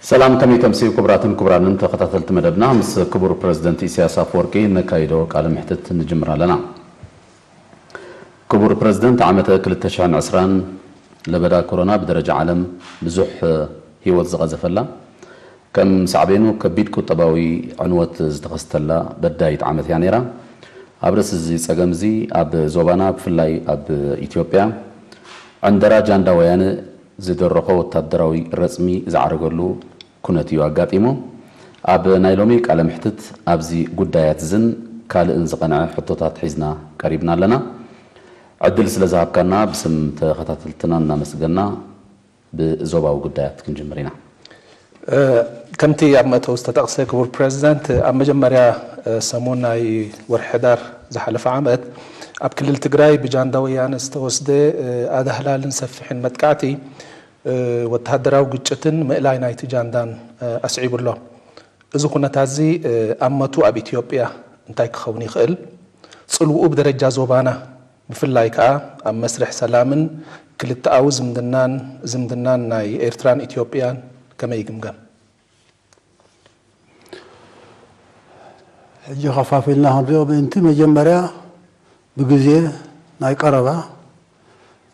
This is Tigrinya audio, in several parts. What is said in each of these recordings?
ሰላም፣ ከመይ ተምስዩ ክቡራትን ክቡራንን ተኸታተልቲ መደብና። ምስ ክቡር ፕረዚደንት ኢሳያስ ኣፈወርቂ ነካይዶ ቃለ መሕትት ንጅምር ኣለና። ክቡር ፕረዚደንት፣ ዓመተ ክልተ ሽሕን ዕስራን ለበዳ ኮሮና ብደረጃ ዓለም ብዙሕ ህይወት ዝቐዘፈላ፣ ከም ሳዕቤኑ ከቢድ ቁጠባዊ ዕንወት ዝተኸስተላ በዳይት ዓመት እያ ነይራ። ኣብ ርእሲ እዚ ጸገም እዚ ኣብ ዞባና ብፍላይ ኣብ ኢትዮጵያ ዕንደራ ጃንዳ ወያነ ዝደረኾ ወታደራዊ ረጽሚ ዝዓረገሉ ኩነት እዩ ኣጋጢሙ። ኣብ ናይ ሎሚ ቃለ ምሕትት ኣብዚ ጉዳያት እዝን ካልእን ዝቐንዐ ሕቶታት ሒዝና ቀሪብና ኣለና። ዕድል ስለ ዝሃብካና ብስም ተኸታተልትና እናመስገና ብዞባዊ ጉዳያት ክንጅምር ኢና። ከምቲ ኣብ መእተዊ ዝተጠቕሰ ክቡር ፕረዚደንት፣ ኣብ መጀመርያ ሰሙን ናይ ወርሒ ሕዳር ዝሓለፈ ዓመት ኣብ ክልል ትግራይ ብጃንዳ ወያነ ዝተወስደ ኣዳህላልን ሰፊሕን መጥቃዕቲ ወተሃደራዊ ግጭትን ምእላይ ናይቲ ጃንዳን ኣስዒቡ ኣሎ። እዚ ኩነታት እዚ ኣመቱ ኣብ ኢትዮጵያ እንታይ ክኸውን ይኽእል? ጽልውኡ ብደረጃ ዞባና ብፍላይ ከኣ ኣብ መስርሕ ሰላምን ክልተኣዊ ዝምድናን ዝምድናን ናይ ኤርትራን ኢትዮጵያን ከመይ ይግምገም? ሕጂ ከፋፊልና ክንሪኦ ምእንቲ መጀመርያ ብግዜ ናይ ቀረባ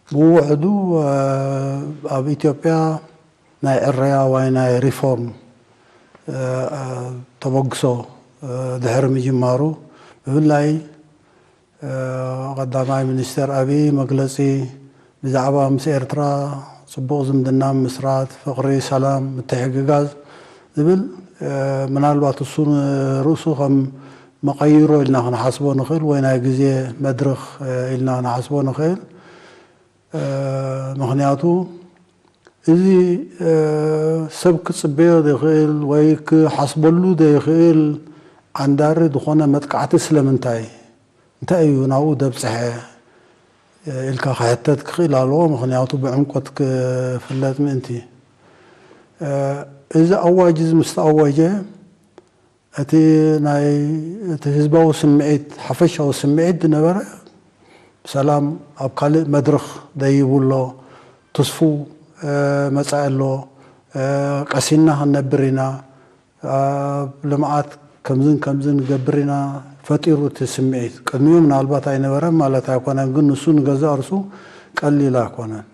ብውሕዱ ኣብ ኢትዮጵያ ናይ ዕረያ ወይ ናይ ሪፎርም ተበግሶ ድሕሪ ምጅማሩ ብፍላይ ቀዳማይ ሚኒስተር ኣብይ መግለጺ ብዛዕባ ምስ ኤርትራ ጽቡቕ ዝምድና ምስራት፣ ፍቕሪ፣ ሰላም፣ ምትሕግጋዝ ዝብል ምናልባት እሱ ንርእሱ ከም መቐይሮ ኢልና ክንሓስቦ ንኽእል ወይ ናይ ግዜ መድረኽ ኢልና ክንሓስቦ ንኽእል። ምኽንያቱ እዚ ሰብ ክጽበዮ ዘይኽእል ወይ ክሓስበሉ ዘይኽእል ዓንዳሪ ዝኾነ መጥቃዕቲ ስለምንታይ? እንታይ እዩ ናብኡ ደብጽሐ ኢልካ ክሕተት ክኽእል ኣለዎ። ምኽንያቱ ብዕምቆት ክፍለጥ ምእንቲ። እዚ ኣዋጅ እዚ ምስ ተኣወጀ እቲ ናይ እቲ ህዝባዊ ስምዒት ሓፈሻዊ ስምዒት ዝነበረ ሰላም ኣብ ካልእ መድረኽ ደይቡ ኣሎ፣ ትስፉ መጻኢ ኣሎ፣ ቀሲንና ክንነብር ኢና፣ ኣብ ልምዓት ከምዝን ከምዝን ንገብር ኢና ፈጢሩ እቲ ስምዒት። ቅድሚኡ ምናልባት ኣይነበረን ማለት ኣይኮነን፣ ግን ንሱ ንገዛእ ርእሱ ቀሊል ኣይኮነን።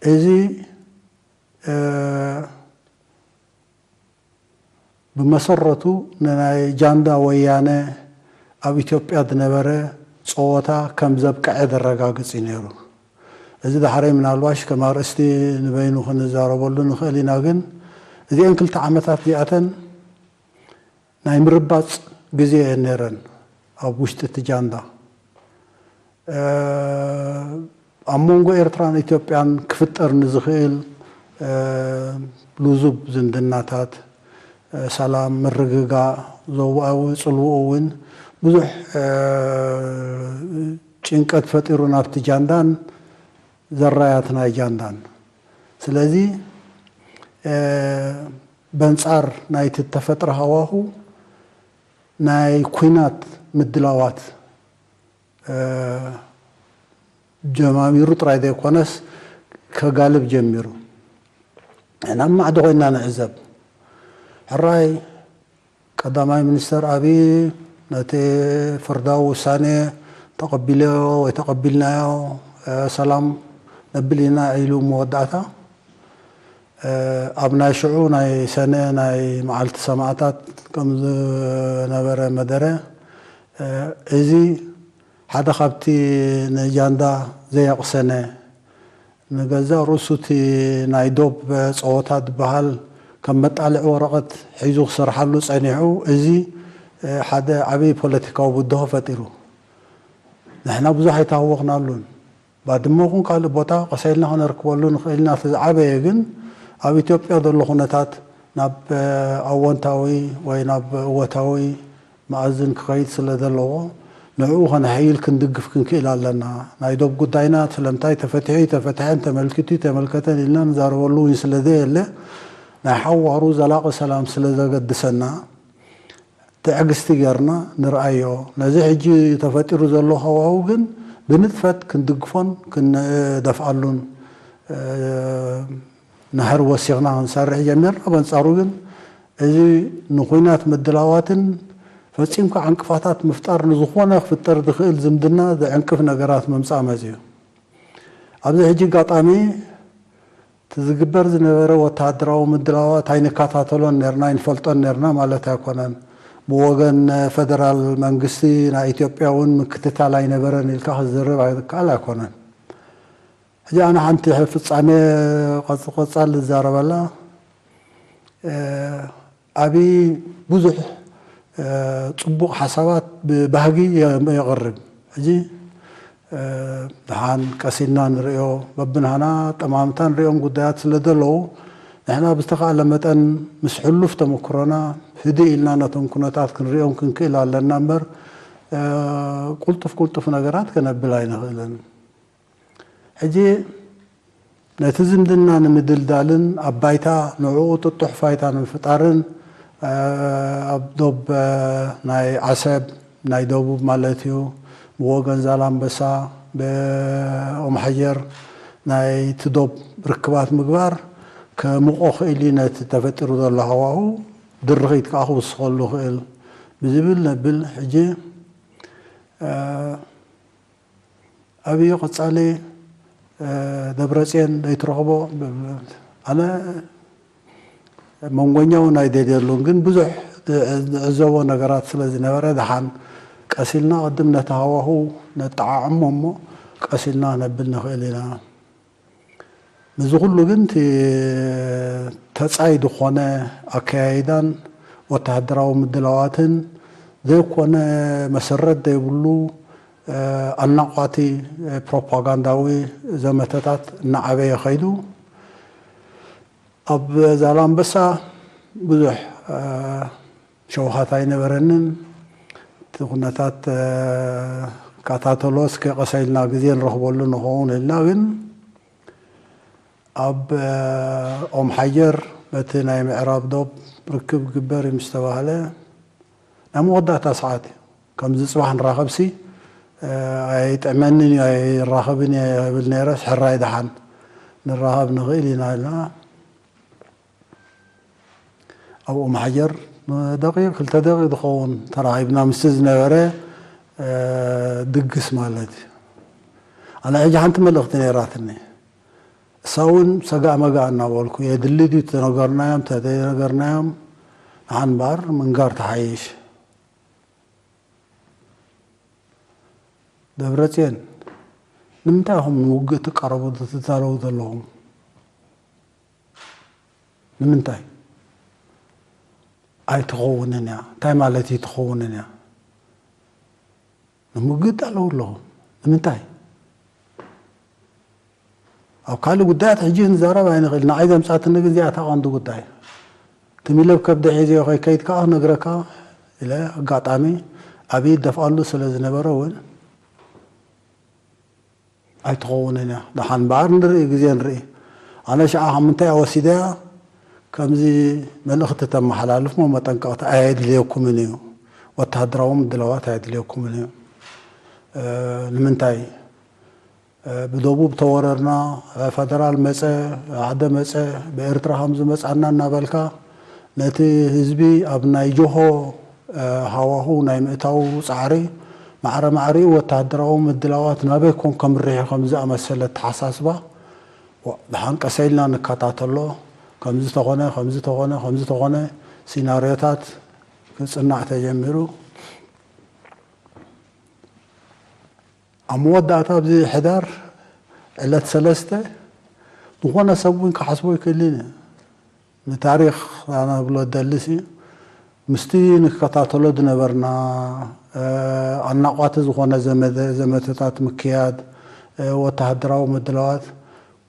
እዚ ብመሰረቱ ንናይ ጃንዳ ወያነ ኣብ ኢትዮጵያ ዝነበረ ጸወታ ከም ዘብቅዐ ዘረጋግጽ እዩ ነይሩ። እዚ ዳሕረይ ምናልባሽ ከም ኣርእስቲ ንበይኑ ክንዛረበሉ ንኽእል ኢና፣ ግን እዚአን ክልተ ዓመታት እዚኣተን ናይ ምርባጽ ግዜ እየን ነይረን ኣብ ውሽጢ እቲ ጃንዳ። ኣብ መንጎ ኤርትራን ኢትዮጵያን ክፍጠር ንዝኽእል ልዙብ ዝምድናታት፣ ሰላም፣ ምርግጋእ፣ ዞባዊ ጽልውኡ እውን ብዙሕ ጭንቀት ፈጢሩ ናብቲ ጃንዳን ዘራያት ናይ ጃንዳን። ስለዚ በንጻር ናይቲ እተፈጥረ ሃዋሁ ናይ ኲናት ምድላዋት ጀማሚሩ ጥራይ ዘይኮነስ ከጋልብ ጀሚሩ። ናብ ማዕዶ ኮይንና ንዕዘብ። ሕራይ ቀዳማይ ሚኒስተር ኣብይ ነቲ ፍርዳዊ ውሳኔ ተቐቢለዮ ወይ ተቐቢልናዮ ሰላም ነብል ኢና ኢሉ መወዳእታ ኣብ ናይ ሽዑ ናይ ሰነ ናይ መዓልቲ ሰማእታት ከም ዝነበረ መደረ እዚ ሓደ ካብቲ ንጃንዳ ዘየቕሰነ ንገዛእ ርእሱ እቲ ናይ ዶብ ጸወታ ዝበሃል ከም መጣልዒ ወረቐት ሒዙ ክሰርሓሉ ጸኒሑ፣ እዚ ሓደ ዓብዪ ፖለቲካዊ ብድሆ ፈጢሩ። ንሕና ብዙሕ ኣይተሃወኽናሉን። ባድመ ይኹን ካልእ ቦታ ቀስ ኢልና ክነርክበሉ ንኽእል ኢና። እቲ ዝዓበየ ግን ኣብ ኢትዮጵያ ዘሎ ኩነታት ናብ ኣወንታዊ ወይ ናብ እወታዊ መኣዝን ክኸይድ ስለ ዘለዎ ንዕኡ ከነሐይል ክንድግፍ ክንክእል ኣለና። ናይ ዶብ ጉዳይና ስለምንታይ ተፈቲሑ ኣይተፈትሐን ተመልኪቱ ኣይተመልከተን ኢልና ንዛረበሉ እውን ስለ ዘየለ ናይ ሓዋሩ ዘላቒ ሰላም ስለ ዘገድሰና ትዕግስቲ ጌርና ንርኣዮ። ነዚ ሕጂ ተፈጢሩ ዘሎ ሃዋሁ ግን ብንጥፈት ክንድግፎን ክንደፍኣሉን ናህር ወሲኽና ክንሰርሕ ጀሚርና። በንጻሩ ግን እዚ ንኹናት ምድላዋትን ፈጺምካ ዕንቅፋታት ምፍጣር፣ ንዝኾነ ክፍጠር ዝኽእል ዝምድና ዘዕንቅፍ ነገራት ምምጻእ መጺኡ። ኣብዚ ሕጂ ኣጋጣሚ እቲ ዝግበር ዝነበረ ወተሃደራዊ ምድላዋት ኣይንከታተሎን ነርና፣ ኣይንፈልጦን ነርና ማለት ኣይኮነን። ብወገን ፈደራል መንግስቲ ናይ ኢትዮጵያ እውን ምክትታል ኣይነበረን ኢልካ ክዝርብ ኣይከኣል ኣይኮነን። ሕጂ ኣነ ሓንቲ ፍጻሜ ቀጽ-፣ ቀጻል ዝዛረበላ፣ እ፣ ኣብይ ብዙሕ፣ እ፣ ጽቡቕ ሓሳባት ብባህጊ የ-፣ የቕርብ። ሕጂ፣ እ፣ ደሓን ቀስ ኢልና ንርእዮ፣ በብናህና ጠማምታ ንርእዮም ጉዳያት ስለ ዘለዉ፣ ንሕና ብዝተኻእለ መጠን ምስ ሕሉፍ ተመክሮና ህድእ ኢልና ነቶም ኩነታት ክንርእዮም ክንክእል ኣለና እምበር፣ እ፣ ቁልጡፍ ቁልጡፍ ነገራት ከነብል ኣይንኽእልን። ሕጂ ነቲ ዝምድና ንምድልዳልን ኣብ ባይታ ንዕኡ ጥጡሕ ፋይታ ንምፍጣርን፣ እ፣ ኣብ ዶብ፣ እ፣ ናይ ዓሰብ፣ ናይ ደቡብ ማለት እዩ፣ ብወገን ዛላምበሳ፣ ብኦም ሓጀር ናይቲ ዶብ ርክባት ምግባር ከምቆ ክእል እዩ፣ ነቲ ተፈጢሩ ዘሎ ሃዋሁ ድርኺት ከኣ ክውስኸሉ ክእል ብዝብል ነብል። ሕጂ፣ እ፣ ኣብዩ ቀጻሊ፣ እ፣ ደብረጽዮን ዘይትረኽቦ፣ ኣነ መንጎኛ እውን ኣይደልየሉን፣ ግን ብዙሕ ዝዕዘቦ ነገራት ስለ ዝነበረ፣ ደሓን ቀስ ኢልና ቅድም ነቲ ሃዋሁ ነጠዓዕሞ እሞ፣ ቀስ ኢልና ነብል ንኽእል ኢና። ምስዚ ኩሉ ግን፣ እቲ ተጻይ ዝኾነ ኣከያይዳን ወተሃደራዊ ምድላዋትን ዘይኮነ፣ መሰረት ዘይብሉ፣ እ፣ ኣናቋቲ፣ እ፣ ፕሮፓጋንዳዊ ዘመተታት እናዓበየ ከይዱ፣ ኣብ ዛላምበሳ ብዙሕ፣ እ፣ ሸውሃት ኣይነበረንን። እቲ ኩነታት፣ እ፣ ከታተሎ እስከ ቀሰ ኢልና ግዜ ንረኽበሉ ንኸውን ኢልና፣ ግን ኣብ፣ እ፣ ኦም ሓጀር በቲ ናይ ምዕራብ ዶብ ርክብ ግበር እዩ ምስ ተባህለ፣ ናይ መወዳእታ ሰዓት እዩ። ከምዚ ጽባሕ ንራኸብሲ፣ እ፣ ኣይጥዕመንን እዩ፣ ኣይራኸብን እየ እብል ነይረስ፣ ሕራይ ደሓን ንራኸብ ንኽእል ኢና ኢልና። ኣብኡ ማሕጀር ደቂቕ፣ ክልተ ደቂቕ ዝኸውን ተራኺብና ምስቲ ዝነበረ፣ እ፣ ድግስ ማለት እዩ። ኣነ ሕጂ ሓንቲ መልእኽቲ ነይራትኒ። እሳ እውን ሰጋእ መጋእ እናበልኩ፣ የድሊ ድዩ ተነገርናዮም፣ ተዘይነገርናዮም፣ ንሓንባር ምንጋር ተሓይሽ። ደብረጽዮን፣ ንምንታይ ኢኹም ንውግእ ትቃረቡ ትዛረቡ ዘለኹም? ንምንታይ? ኣይትኸውንን እያ። እንታይ ማለት እዩ ትኸውንን እያ? ንምውግእ ኣለዉ ኣለኹም። ንምንታይ? ኣብ ካልእ ጉዳያት ሕጂ ክንዛረብ ኣይንኽእል። ንዓይ ዘምጻትኒ ግን እዚኣ እታ ቀንዲ ጉዳይ። ትም ኢለ ብከብዲ ሒዘዮ ከይከይድ ከኣ ክነግረካ ኢለ ኣጋጣሚ ኣብይ ይደፍኣሉ ስለ ዝነበረ እውን ኣይትኸውንን እያ። ደሓን እምበኣር ንርኢ፣ ግዜ ንርኢ። ኣነ ሽዓ ካብ ምንታይ ወሲደያ ከምዚ መልእኽቲ ተመሓላልፍ፣ ሞ መጠንቀቕቲ ኣየድልየኩምን እዩ። ወተሃደራዊ ምድላዋት ኣየድልየኩምን እዩ። እ፣ ንምንታይ? እ፣ ብደቡብ ተወረርና፣ እ፣ ፈደራል መጸ፣ ሓደ መጸ፣ ብኤርትራ ከም ዝመጻና እናበልካ፣ ነቲ ህዝቢ ኣብ ናይ ጆሆ፣ እ፣ ሃዋሁ ናይ ምእታው ጻዕሪ፣ ማዕረ ማዕሪኡ ወተሃደራዊ ምድላዋት ናበይ ኮን ከምርሕ እዩ ከም ዝኣመሰለ ኣተሓሳስባ፣ ዋ፣ ደሓን ቀሰ ኢልና ንከታተሎ፣ ከምዚ ተኾነ፣ ከምዚ ተኾነ፣ ከምዚ ተኾነ፣ ሲናርዮታት ክጽናዕ ተጀሚሩ። ኣብ መወዳእታ ኣብዚ ሕዳር ዕለት ሰለስተ ዝኾነ ሰብ እውን ክሓስቦ ኣይክእልን እዩ። ንታሪኽ ኣነ ብሎ ደልስ እዩ። ምስቲ ንከታተሎ ዝነበርና፣ እ፣ ኣናቋቲ ዝኾነ ዘመተ-፣ ዘመተታት ምክያድ፣ እ፣ ወተሃደራዊ ምድላዋት፣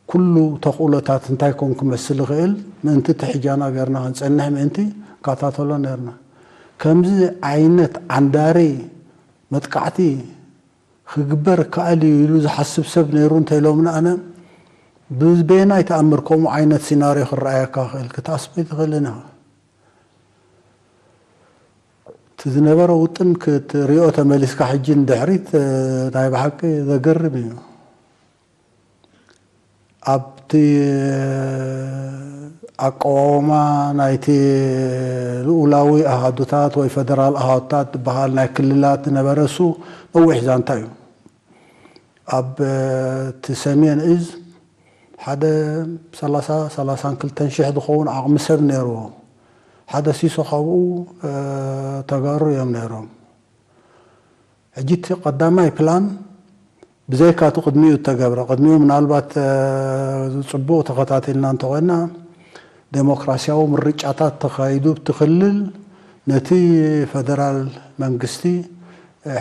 ኩሉ ተኽእሎታት እንታይ ኮን ክመስል ይኽእል ምእንቲ እቲ ሕጃና ገርና ክንጸንሕ ምእንቲ ንከታተሎ ነርና። ከምዚ ዓይነት ዓንዳሪ መጥቃዕቲ ክግበር ከኣል እዩ ኢሉ ዝሓስብ ሰብ ነይሩ እንተኢሎምና፣ ኣነ ብበየናይ ተኣምር ከምኡ ዓይነት ሲናርዮ ክረኣየካ ክእል? ክትኣስቦ ኣይትኽእልን ኢኻ። እቲ ዝነበረ ውጥን ክትሪኦ ተመሊስካ ሕጂ ንድሕሪት፣ እ፣ ናይ ብሓቂ ዘገርም እዩ። ኣብ እቲ ኣቀዋውማ ናይቲ ልኡላዊ ኣሃዱታት ወይ ፈደራል ኣሃዱታት ዝበሃል ናይ ክልላት ዝነበረ እሱ ነዊሕ ዛንታ እዩ። ኣብ እቲ ሰሜን እዝ ሓደ ሰላሳ ሰላሳን ክልተን ሽሕ ዝኸውን ዓቕሚ ሰብ ነይርዎ። ሓደ ሲሶ ካብኡ ተጋሩ እዮም ነይሮም። ሕጂ እቲ ቀዳማይ ፕላን ብዘይካ እቲ ቅድሚኡ እተገብረ፣ ቅድሚኡ ምናልባት ጽቡቕ ተኸታቲልና እንተኾይና፣ ዴሞክራሲያዊ ምርጫታት ተኻይዱ እቲ ክልል ነቲ ፈደራል መንግስቲ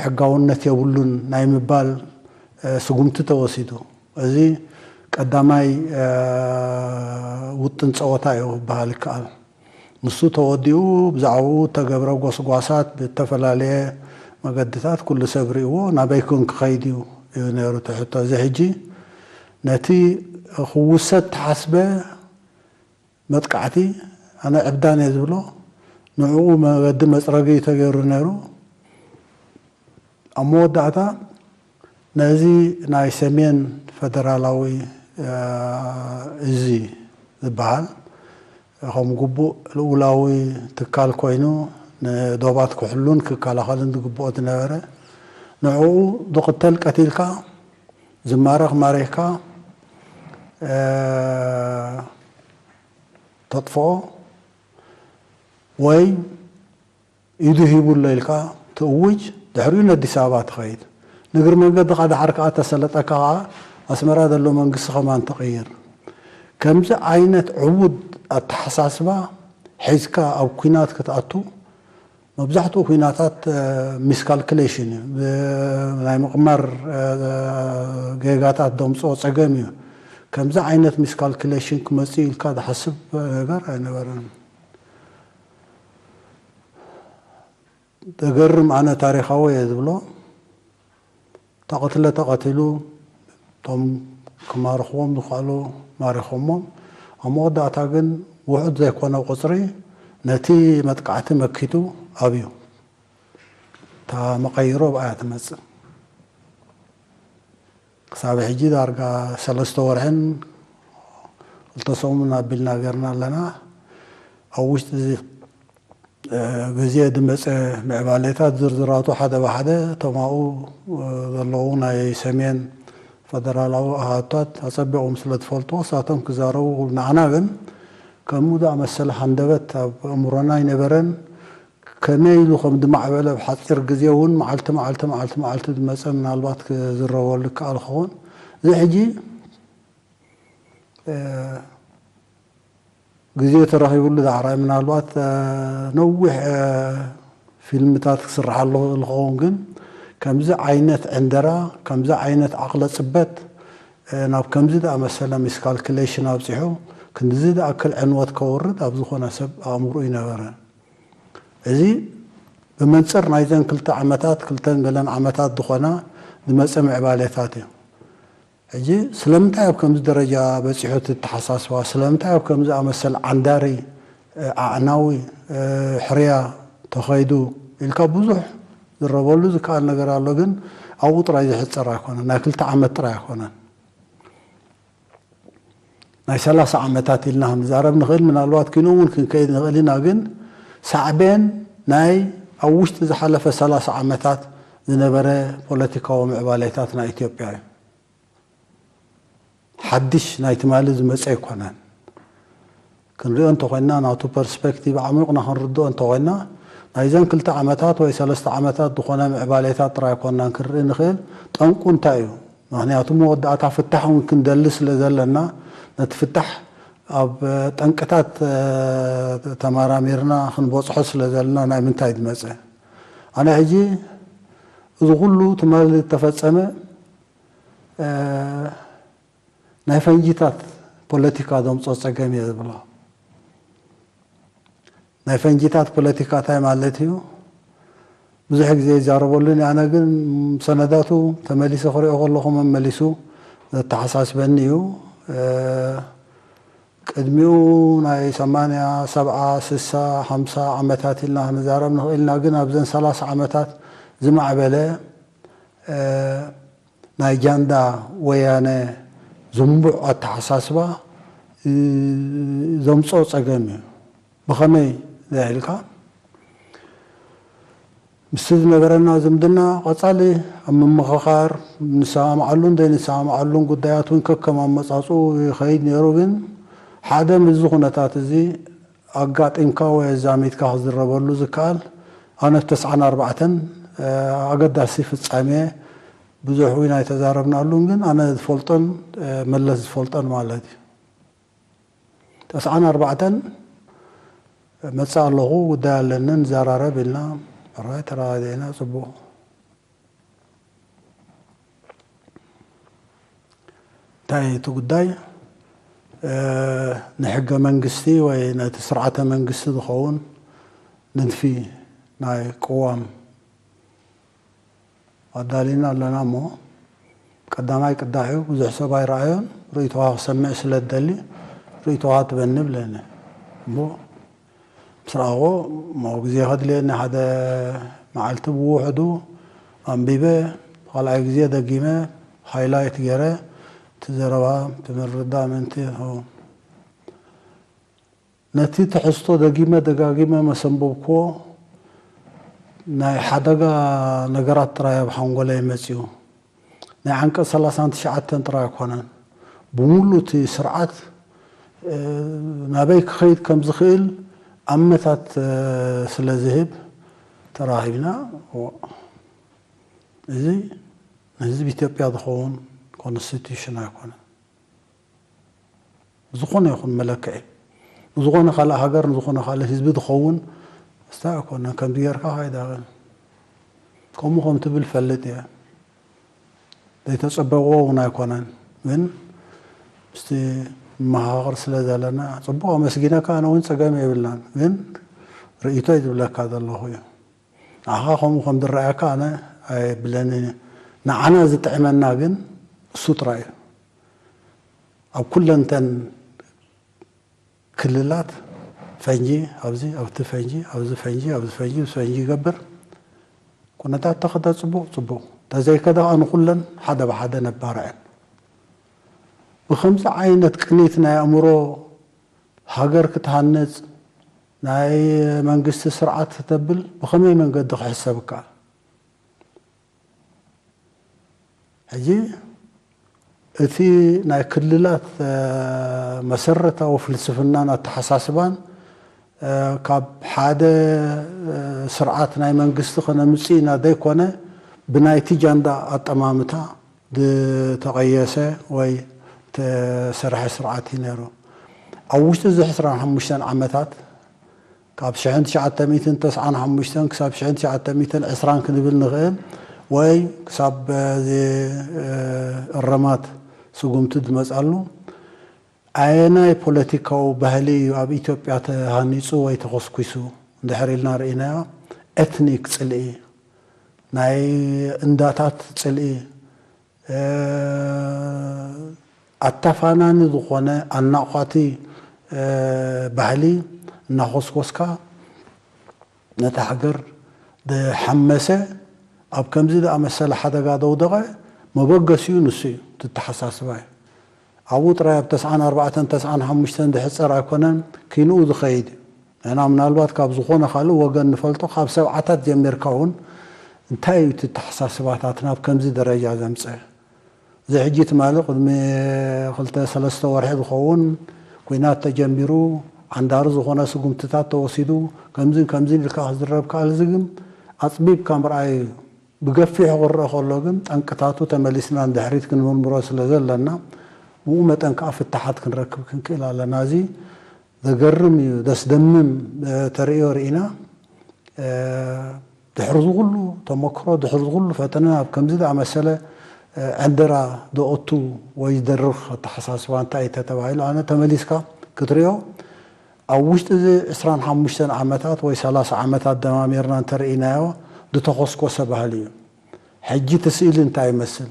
ሕጋውነት የብሉን ናይ ምባል ስጉምቲ ተወሲዱ። እዚ ቀዳማይ ውጥን ጸወታ እዩ ክበሃል ይከኣል። ንሱ ተወዲኡ ብዛዕባኡ እተገብረ ጎስጓሳት ብእተፈላለየ መገድታት ኩሉ ሰብ ርእይዎ ናበይ ኮን ክኸይድ እዩ እዩ ነይሩ እቲ ሕቶ። እዚ ሕጂ ነቲ ክውሰድ ተሓስበ መጥቃዕቲ ኣነ ዕብዳን እየ ዝብሎ ንዕኡ መገዲ መፅረጊ እዩ ተገይሩ ነይሩ። ኣብ መወዳእታ ነዚ ናይ ሰሜን ፈደራላዊ እዚ ዝበሃል ከም ግቡእ ልኡላዊ ትካል ኮይኑ ንዶባት ክሕሉን ክከላኸልን ዝግብኦ ዝነበረ ንዕኡ ዝቕተል ቀቲልካ ዝማረኽ ማሪኽካ ተጥፍኦ ወይ ኢዱ ሂቡ ኣሎ ኢልካ ትእውጅ፣ ድሕሪኡ ንኣዲስ ኣበባ ትኸይድ። ንእግሪ መንገድኻ ደሓር ከኣ ተሰለጠካ ከኣ ኣስመራ ዘሎ መንግስቲ ከማን ትቕይር። ከምዚ ዓይነት ዕቡድ ኣተሓሳስባ ሒዝካ ኣብ ኲናት ክትኣቱ መብዛሕትኡ ኲናታት ሚስካልኩሌሽን እዩ። ናይ ምቕማር ጌጋታት ደምፅኦ ፀገም እዩ። ከምዚ ዓይነት ሚስካልኩሌሽን ክመፅእ ኢልካ ዝሓስብ ነገር ኣይነበረን። ዘገርም ኣነ ታሪኻዊ እየ ዝብሎ ተቐትለ ተቐቲሉ እቶም ክማርኽዎም ዝኽእሉ ማሪኾሞም ኣብ መወዳእታ ግን ውሑድ ዘይኮነ ቁፅሪ ነቲ መጥቃዕቲ መኪቱ ኣብዩ እታ መቐይሮ ብኣያ ትመፅእ ክሳብ ሕጂ ዳርጋ ሰለስተ ወርሕን ክልተ ሰሙን ኣቢልና ገርና ኣለና ኣብ ውሽጢ ግዜ ዝመፀ ምዕባሌታት ዝርዝራቱ ሓደ ብሓደ እቶም ኣብኡ ዘለዉ ናይ ሰሜን ፈደራላዊ ኣሃታት ኣፀቢቖም ስለ ዝፈልጥዎ እሳቶም ክዛረቡ ንዓና ግን ከምኡ ዝኣመሰለ ሃንደበት ኣብ ኣእምሮና ኣይነበረን። ከመይ ኢሉ ከም ዝማዕበለ ኣብ ሓፂር ግዜ እውን መዓልቲ መዓልቲ መዓልቲ መዓልቲ ዝመፀ ምናልባት ክዝረበሉ ይከኣል ክኸውን እዚ ሕጂ ግዜ ተረኺብሉ ዳዕራይ ምናልባት ነዊሕ ፊልምታት ክስርሓሉ ዝኸውን ግን ከምዚ ዓይነት ዕንደራ ከምዚ ዓይነት ዓቕለ ፅበት ናብ ከምዚ ዝኣመሰለ ሚስካልኩሌሽን ኣብፂሑ ክንድዚ ዝኣክል ዕንወት ከውርድ ኣብ ዝኾነ ሰብ ኣእምሮ ይነበረ እዚ ብመንፅር ናይዘን ክልተ ዓመታት ክልተን ገለን ዓመታት ዝኾና ዝመፀ ምዕባሌታት እዩ ሕጂ ስለምንታይ ኣብ ከምዚ ደረጃ በፂሑ እቲ ተሓሳስባ ስለምንታይ ኣብ ከምዚ ኣመሰል ዓንዳሪ ኣዕናዊ ሕርያ ተኸይዱ ኢልካ ብዙሕ ዝረበሉ ዝከኣል ነገር ኣሎ ግን ኣብኡ ጥራይ ዝሕፀር ኣይኮነን ናይ ክልተ ዓመት ጥራይ ኣይኮነን ናይ ሰላሳ ዓመታት ኢልና ክንዛረብ ንኽእል ምናልባት ኪኖ እውን ክንከይድ ንኽእል ኢና ግን ሳዕቤን ናይ ኣብ ውሽጢ ዝሓለፈ ሰላሳ ዓመታት ዝነበረ ፖለቲካዊ ምዕባሌታት ናይ ኢትዮጵያ እዩ ሓድሽ ናይ ትማሊ ዝመፀ ኣይኮነን ክንሪኦ እንተኮይና ናቱ ፐርስፔክቲቭ ዓሚቕና ክንርድኦ እንተኮይና ናይዘን ክልተ ዓመታት ወይ ሰለስተ ዓመታት ዝኾነ ምዕባሌታት ጥራይ ኮናን ክንርኢ ንኽእል ጠንቁ እንታይ እዩ ምክንያቱ መወዳእታ ፍታሕ እውን ክንደሊ ስለ ዘለና ነቲ ፍታሕ ኣብ ጠንቅታት ተመራሚርና ክንበፅሖ ስለ ዘለና ናይ ምንታይ ዝመፀ ኣነ ሕጂ እዚ ኩሉ ትማሊ ዝተፈፀመ ናይ ፈንጂታት ፖለቲካ ዘምፅኦ ፀገም እየ ዝብሎ ናይ ፈንጂታት ፖለቲካ እንታይ ማለት እዩ ብዙሕ ግዜ ይዛረበሉን ኣነ ግን ሰነዳቱ ተመሊሰ ክሪኦ ከለኹ መመሊሱ ዘተሓሳስበኒ እዩ ቅድሚኡ ናይ ሰማንያ ሰብዓ ስሳ ሓምሳ ዓመታት ኢልና ክንዛረብ ንኽእል ኢና ግን ኣብዘን ሰላሳ ዓመታት ዝማዕበለ ናይ ጃንዳ ወያነ ዝንቡዕ ኣተሓሳስባ ዘምፅኦ ፀገም እዩ። ብኸመይ ኢልካ ምስቲ ዝነበረና ዝምድና ቀፃሊ ኣብ ምምኽኻር፣ ንሰማምዓሉን ዘይንሰማምዓሉን ጉዳያት እውን ከከም ኣመፃፅኡ ይኸይድ ነይሩ። ግን ሓደ ምስዚ ኩነታት እዚ ኣጋጢምካ ወይ ኣዛሚድካ ክዝረበሉ ዝከኣል፣ ኣነ ተስዓን ኣርባዕተን ኣገዳሲ ፍፃሜ ብዙሕ እውን ኣይተዛረብናሉን፣ ግን ኣነ ዝፈልጦን መለስ ዝፈልጦን ማለት እዩ። ተስዓን ኣርባዕተን መፅእ ኣለኹ፣ ጉዳይ ኣለኒ፣ ንዘራረብ ኢልና፣ ሕራይ ተረዳዲእና፣ ፅቡቕ። እንታይ እቲ ጉዳይ? ንሕገ መንግስቲ ወይ ነቲ ስርዓተ መንግስቲ ዝኸውን ንድፊ ናይ ቅዋም ኣዳሊና ኣለና እሞ፣ ቀዳማይ ቅዳሕ እዩ፣ ብዙሕ ሰብ ኣይረኣዮን፣ ርእይቶኻ ክሰምዕ ስለ ዝደሊ ርእይቶኻ ትበኒ ብለኒ። እሞ ምስ ረኣኹ፣ እሞ ግዜ ከድልየኒ፣ ሓደ መዓልቲ ብውሕዱ ኣንቢበ፣ ካልኣይ ግዜ ደጊመ ሃይላይት ገይረ፣ እቲ ዘረባ፣ እቲ ምርዳእ ምእንቲ ይኸውን። ነቲ ትሕዝቶ ደጊመ ደጋጊመ መሰንበብክዎ፣ ናይ ሓደጋ ነገራት ጥራይ ኣብ ሓንጎለይ መጺኡ። ናይ ዓንቀጽ ሰላሳን ትሽዓተን ጥራይ ኣይኮነን። ብምሉእ እቲ ስርዓት፣ እ፣ ናበይ ክኸይድ ከም ዝኽእል ኣመታት፣ እ፣ ስለ ዝህብ ተራኺብና። እዚ ንህዝቢ ኢትዮጵያ ዝኸውን ኮንስቲቱሽን ኣይኮነን። ብዝኾነ ይኹን መለክዒ፣ ንዝኾነ ካልእ ሃገር፣ ንዝኾነ ካልእ ህዝቢ ዝኸውን፣ እስታ ኣይኮነን። ከምዚ ጌርካ ካይዳ፣ ከምኡ ከም ትብል ፈልጥ እየ። ዘይተጸበቕዎ እውን ኣይኮነን። ግን ምስቲ ንመኻኸር ስለ ዘለና፣ ጽቡቕ ኣመስጊነካ፣ ኣነ እውን ጸገም የብልናን። ግን ርእይቶይ ዝብለካ ዘለኹ እዩ። ንዓኻ ከምኡ ከም ዝረኣየካ ኣነ ኣይብለንን እዩ። ንዓና ዝጥዕመና ግን እሱ ጥራይ እዩ። ኣብ ኩለንተን ክልላት ፈንጂ ኣብዚ፣ ኣብቲ ፈንጂ፣ ኣብዚ ፈንጂ፣ ኣብዚ ፈንጂ፣ ኣብዚ ፈንጂ ይገብር። ኩነታት ተኸደ ጽቡቕ፣ ጽቡቕ። ተዘይከደ ከኣ ንኹለን ሓደ ብሓደ ነባርዐን። ብኸምዚ ዓይነት ቅኒት ናይ ኣእምሮ ሃገር ክትሃንጽ፣ ናይ መንግስቲ ስርዓት ክተብል ብኸመይ መንገዲ ክሕሰብ ይከኣል? ሕጂ እቲ ናይ ክልላት፣ እ፣ መሰረታዊ ፍልስፍናን ኣተሓሳስባን፣ እ፣ ካብ ሓደ፣ እ፣ ስርዓት ናይ መንግስቲ ከነምጽእ ኢና ዘይኮነ፣ ብናይቲ ጃንዳ ኣጠማምታ ዝተቐየሰ ወይ ዝተሰርሐ ስርዓት እዩ ነይሩ። ኣብ ውሽጢ እዚ ዕስራን ሓሙሽተን ዓመታት ካብ ሽሕን ትሽዓተ ሚእትን ተስዓን ሓሙሽተን ክሳብ ሽሕን ትሽዓተ ሚእትን ዕስራን ክንብል ንኽእል፣ ወይ ክሳብ፣ እ፣ እዚ፣ እ፣ እርማት ስጉምቲ ዝመጻሉ፣ ኣየናይ ፖለቲካዊ ባህሊ እዩ ኣብ ኢትዮጵያ ተሃኒጹ ወይ ተኾስኲሱ እንድሕር ኢልና ርኢናዮ፣ ኤትኒክ ጽልኢ፣ ናይ እንዳታት ጽልኢ፣ እ፣ ኣተፋናኒ ዝኾነ ኣናቋቲ፣ እ፣ ባህሊ እናኾስኮስካ ነታ ሃገር ዝሓመሰ፣ ኣብ ከምዚ ዝኣመሰለ ሓደጋ ዘውደቐ መበገሲኡ ንሱ እዩ፣ እቲ ኣተሓሳስባ እዩ። ኣብኡ ጥራይ ኣብ ተስዓን ኣርባዕተን ተስዓን ሓሙሽተን ዝሕጸር ኣይኮነን፣ ኪንኡ ዝኸይድ እዩ። ንሕና ምናልባት ካብ ዝኾነ ካልእ ወገን ንፈልጦ፣ ካብ ሰብዓታት ጀሚርካ እውን እንታይ እዩ እቲ ኣተሓሳስባታት ናብ ከምዚ ደረጃ ዘምጸ? እዚ ሕጂ ትማሊ ቅድሚ ክልተ ሰለስተ ወርሒ ዝኸውን ኲናት ተጀሚሩ፣ ዓንዳሪ ዝኾነ ስጉምትታት ተወሲዱ፣ ከምዚን ከምዚን ኢልካ ክዝረብ ከኣል፣ እዚ ግን ኣጽቢብካ ምርኣይ እዩ። ብገፊሑ ክረአ ከሎ ግን ጠንቅታቱ ተመሊስና ንድሕሪት ክንምርምሮ ስለ ዘለና፣ ብኡ መጠን ከኣ ፍታሓት ክንረክብ ክንክእል ኣለና። እዚ ዘገርም እዩ፣ ዘስደምም፣ እ፣ ተርእዮ ርኢና። እ፣ ድሕሪ እዚ ኩሉ ተመክሮ፣ ድሕሪ እዚ ኩሉ ፈተነ፣ ኣብ ከምዚ ዝኣመሰለ፣ እ፣ ዕንደራ ዝኣቱ ወይ ዝደርኽ ኣተሓሳስባ እንታይ እዩ ተተባሂሉ፣ ኣነ ተመሊስካ ክትሪኦ፣ ኣብ ውሽጢ እዚ ዕስራን ሓሙሽተን ዓመታት ወይ ሰላሳ ዓመታት ደማሚርና እንተርኢናዮ፣ ዝተኾስኮሰ ባህሊ እዩ። ሕጂ እቲ ስእሊ እንታይ ይመስል?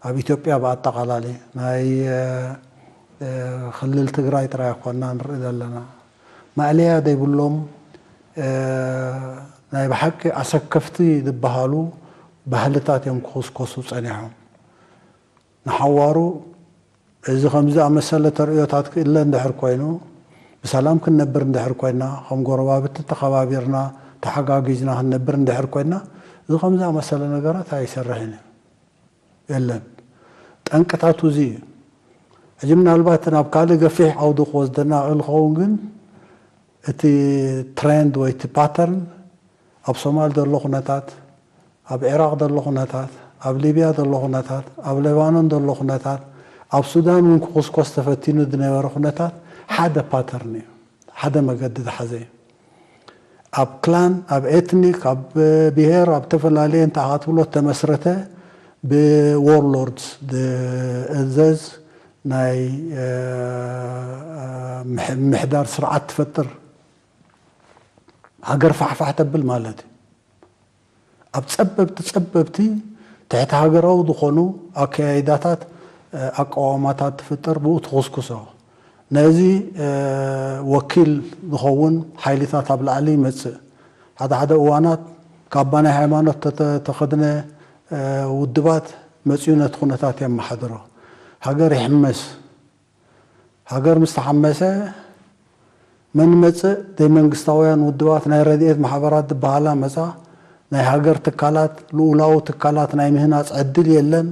ኣብ ኢትዮጵያ ብኣጠቓላሊ ናይ፣ እ፣ እ፣ ክልል ትግራይ ጥራይ ኣይኮንና ንርኢ ዘለና። ማእለያ ዘይብሎም፣ እ፣ ናይ ብሓቂ ኣሰከፍቲ ዝበሃሉ ባህልታት እዮም ክኹስኮሱ ጸኒሖም። ንሓዋሩ እዚ ከምዚ ኣመሰለ ተርእዮታት ክእለ እንድሕር ኮይኑ፣ ብሰላም ክንነብር እንድሕር ኮይና፣ ከም ጎረባብቲ ተኸባቢርና ተሓጋጊዝና ክንነብር እንድሕር ኮይና፣ እዚ ከምዚ ኣመሰለ ነገራት ኣይሰርሕን እዩ። የለን። ጠንቅታቱ እዚ እዩ። ሕጂ ምናልባት ናብ ካልእ ገፊሕ ዓውዲ ክወስደና ይኽእል ክኸውን፣ ግን እቲ ትሬንድ ወይ እቲ ፓተርን ኣብ ሶማል ዘሎ ኩነታት፣ ኣብ ዒራቕ ዘሎ ኩነታት፣ ኣብ ሊብያ ዘሎ ኩነታት፣ ኣብ ሌባኖን ዘሎ ኩነታት፣ ኣብ ሱዳን እውን ክኹስኮስ ተፈቲኑ ዝነበረ ኩነታት ሓደ ፓተርን እዩ፣ ሓደ መገዲ ዝሓዘ እዩ። ኣብ ክላን፣ ኣብ ኤትኒክ፣ ኣብ ብሄር፣ ኣብ ተፈላለየ እንተ ክትብሎ ተመስረተ ብዎርሎርድስ ዝእዘዝ ናይ ምሕዳር ስርዓት ትፈጥር ሃገር ፋሕፋሕ ተብል ማለት እዩ። ኣብ ጸበብቲ ጸበብቲ ትሕቲ ሃገራዊ ዝኾኑ ኣከያይዳታት፣ ኣቃዋማታት ትፍጠር፣ ብኡ ትኹስኩሶ። ነዚ ወኪል ዝኸውን ሓይልታት ኣብ ላዕሊ ይመጽእ። ሓደ ሓደ እዋናት ካባ ናይ ሃይማኖት ተተኸድነ ውድባት መጽኡ ነቲ ኩነታት የመሓድሮ። ሃገር ይሕመስ። ሃገር ምስ ተሓመሰ መን መጽእ? ዘይመንግስታውያን ውድባት፣ ናይ ረድኤት ማሕበራት ዝበሃላ መጻ። ናይ ሃገር ትካላት፣ ልኡላዊ ትካላት ናይ ምህናጽ ዕድል የለን።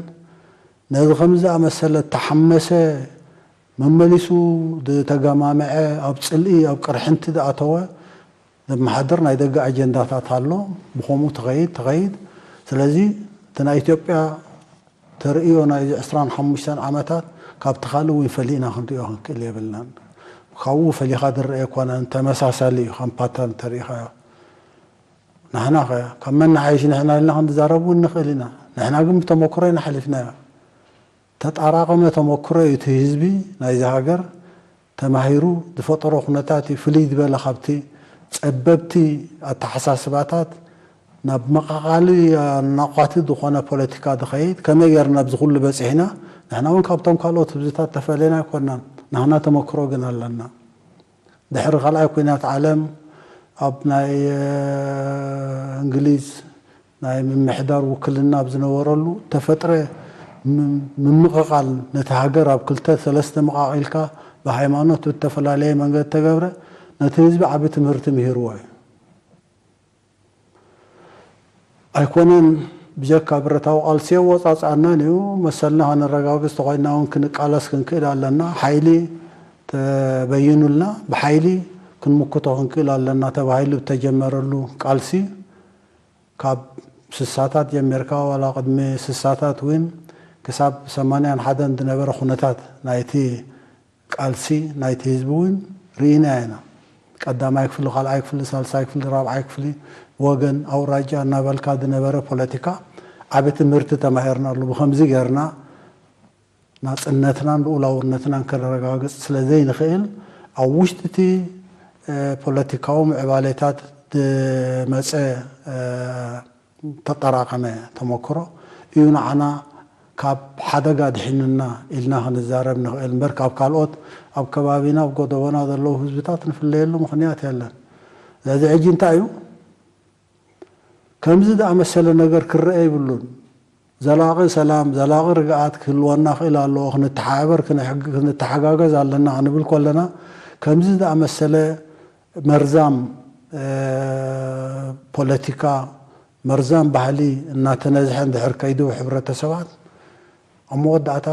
ነዚ ከምዚ ዝኣመሰለ ተሓመሰ መመሊሱ ዝተገማምዐ፣ ኣብ ጽልኢ፣ ኣብ ቅርሕንቲ ዝኣተወ ዘመሓድር ናይ ደገ ኣጀንዳታት ኣሎ። ብኸምኡ ትኸይድ ትኸይድ። ስለዚ እቲ ናይ ኢትዮጵያ ተርእዮ ናይዚ ዕስራን ሓሙሽተን ዓመታት ካብቲ ካልእ እውን ፈሊእና ክንሪኦ ክንክእል የብልናን። ካብኡ ፈሊኻ ዝረአ ኣይኮነን፣ ተመሳሳሊ እዩ። ከም ፓተርን ተሪኢኻዮ። ንሕና ኸ ካብ መን ንሓይሽ ንሕና ኢልና ክንዛረብ እውን ንኽእል ኢና። ንሕና ግን ብተመክሮ ኢና ሓሊፍናዮ። ተጣራቐመ ተመክሮ እዩ እቲ ህዝቢ ናይዚ ሃገር ተማሂሩ ዝፈጠሮ ኩነታት እዩ ፍልይ ዝበለ ካብቲ ጸበብቲ ኣተሓሳስባታት ናብ መቓቓሊ ኣናቋቲ ዝኾነ ፖለቲካ ዝኸይድ። ከመይ ጌርና ኣብዚ ኩሉ በጺሕና? ንሕና እውን ካብቶም ካልኦት ህዝብታት ተፈለና ኣይኮናን። ናህና ተመክሮ ግን ኣለና። ድሕሪ ካልኣይ ኩናት ዓለም ኣብ ናይ እንግሊዝ ናይ ምምሕዳር ውክልና ኣብ ዝነበረሉ ተፈጥረ ምምቕቓል ነቲ ሃገር ኣብ ክልተ ሰለስተ መቓቒልካ ብሃይማኖት ብተፈላለየ መንገዲ ተገብረ ነቲ ህዝቢ ዓቢ ትምህርቲ ምሂርዎ እዩ። ኣይኮነን ብጀካ ብረታዊ ቃልሲ የወጻጽኣናን እዩ። መሰልና ከነረጋግጽ ተኾይንና እውን ክንቃለስ ክንክእል ኣለና። ሓይሊ ተበይኑልና ብሓይሊ ክንምክቶ ክንክእል ኣለና ተባሂሉ ዝተጀመረሉ ቃልሲ ካብ ስሳታት ጀሚርካ ዋላ ቅድሚ ስሳታት እውን ክሳብ ሰማንያን ሓደን ዝነበረ ኩነታት ናይቲ ቃልሲ ናይቲ ህዝቢ እውን ርኢና ኢና። ቀዳማይ ክፍሊ፣ ካልኣይ ክፍሊ፣ ሳልሳይ ክፍሊ፣ ራብዓይ ክፍሊ፣ ወገን፣ ኣውራጃ እናበልካ ዝነበረ ፖለቲካ ዓቢ ትምህርቲ ተማሂርናሉ። ብኸምዚ ጌርና ናጽነትናን ልኡላውነትናን ከነረጋግጽ ስለ ዘይንኽእል ኣብ ውሽጢ እቲ ፖለቲካዊ ምዕባሌታት ዝመጸ ተጠራቐመ ተመክሮ እዩ ንዓና ካብ ሓደጋ ድሒኑና ኢልና ክንዛረብ ንኽእል እምበር ካብ ካልኦት ኣብ ከባቢና ኣብ ጎደቦና ዘለዉ ህዝብታት ንፍለየሉ ምኽንያት የለን። ስለዚ ሕጂ እንታይ እዩ? ከምዚ ዝኣመሰለ ነገር ክረአ ይብሉን። ዘላቒ ሰላም፣ ዘላቒ ርግኣት ክህልወና ክእል ኣለዎ፣ ክንተሓባበር፣ ክንሕግ-፣ ክንተሓጋገዝ ኣለና ክንብል ከለና ከምዚ ዝኣመሰለ መርዛም ፖለቲካ፣ መርዛም ባህሊ እናተነዝሐ እንድሕር ከይዱ ሕብረተሰባት ኣብ መወዳእታ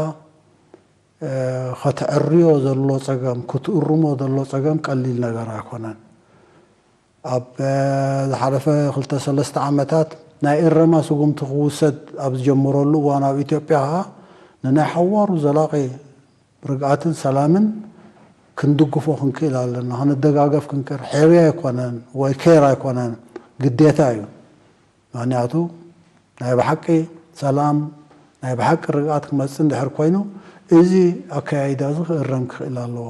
ከተዕርዮ ዘሎ ጸገም፣ ክትእርሞ ዘሎ ጸገም ቀሊል ነገር ኣይኮነን። ኣብ ዝሓለፈ ክልተ ሰለስተ ዓመታት ናይ እረማ ስጉምቲ ክውሰድ ኣብ ዝጀመረሉ እዋን ኣብ ኢትዮጵያ ኸኣ ንናይ ሓዋሩ ዘላቒ ርግኣትን ሰላምን ክንድግፎ ክንክእል ኣለና፣ ክንደጋገፍ ክንክእል። ሕርያ ኣይኮነን ወይ ኬር ኣይኮነን፣ ግዴታ እዩ። ምኽንያቱ ናይ ብሓቂ ሰላም፣ ናይ ብሓቂ ርግኣት ክመጽእ እንድሕር ኮይኑ፣ እዚ ኣከያይዳ እዚ ክእረም ክኽእል ኣለዎ።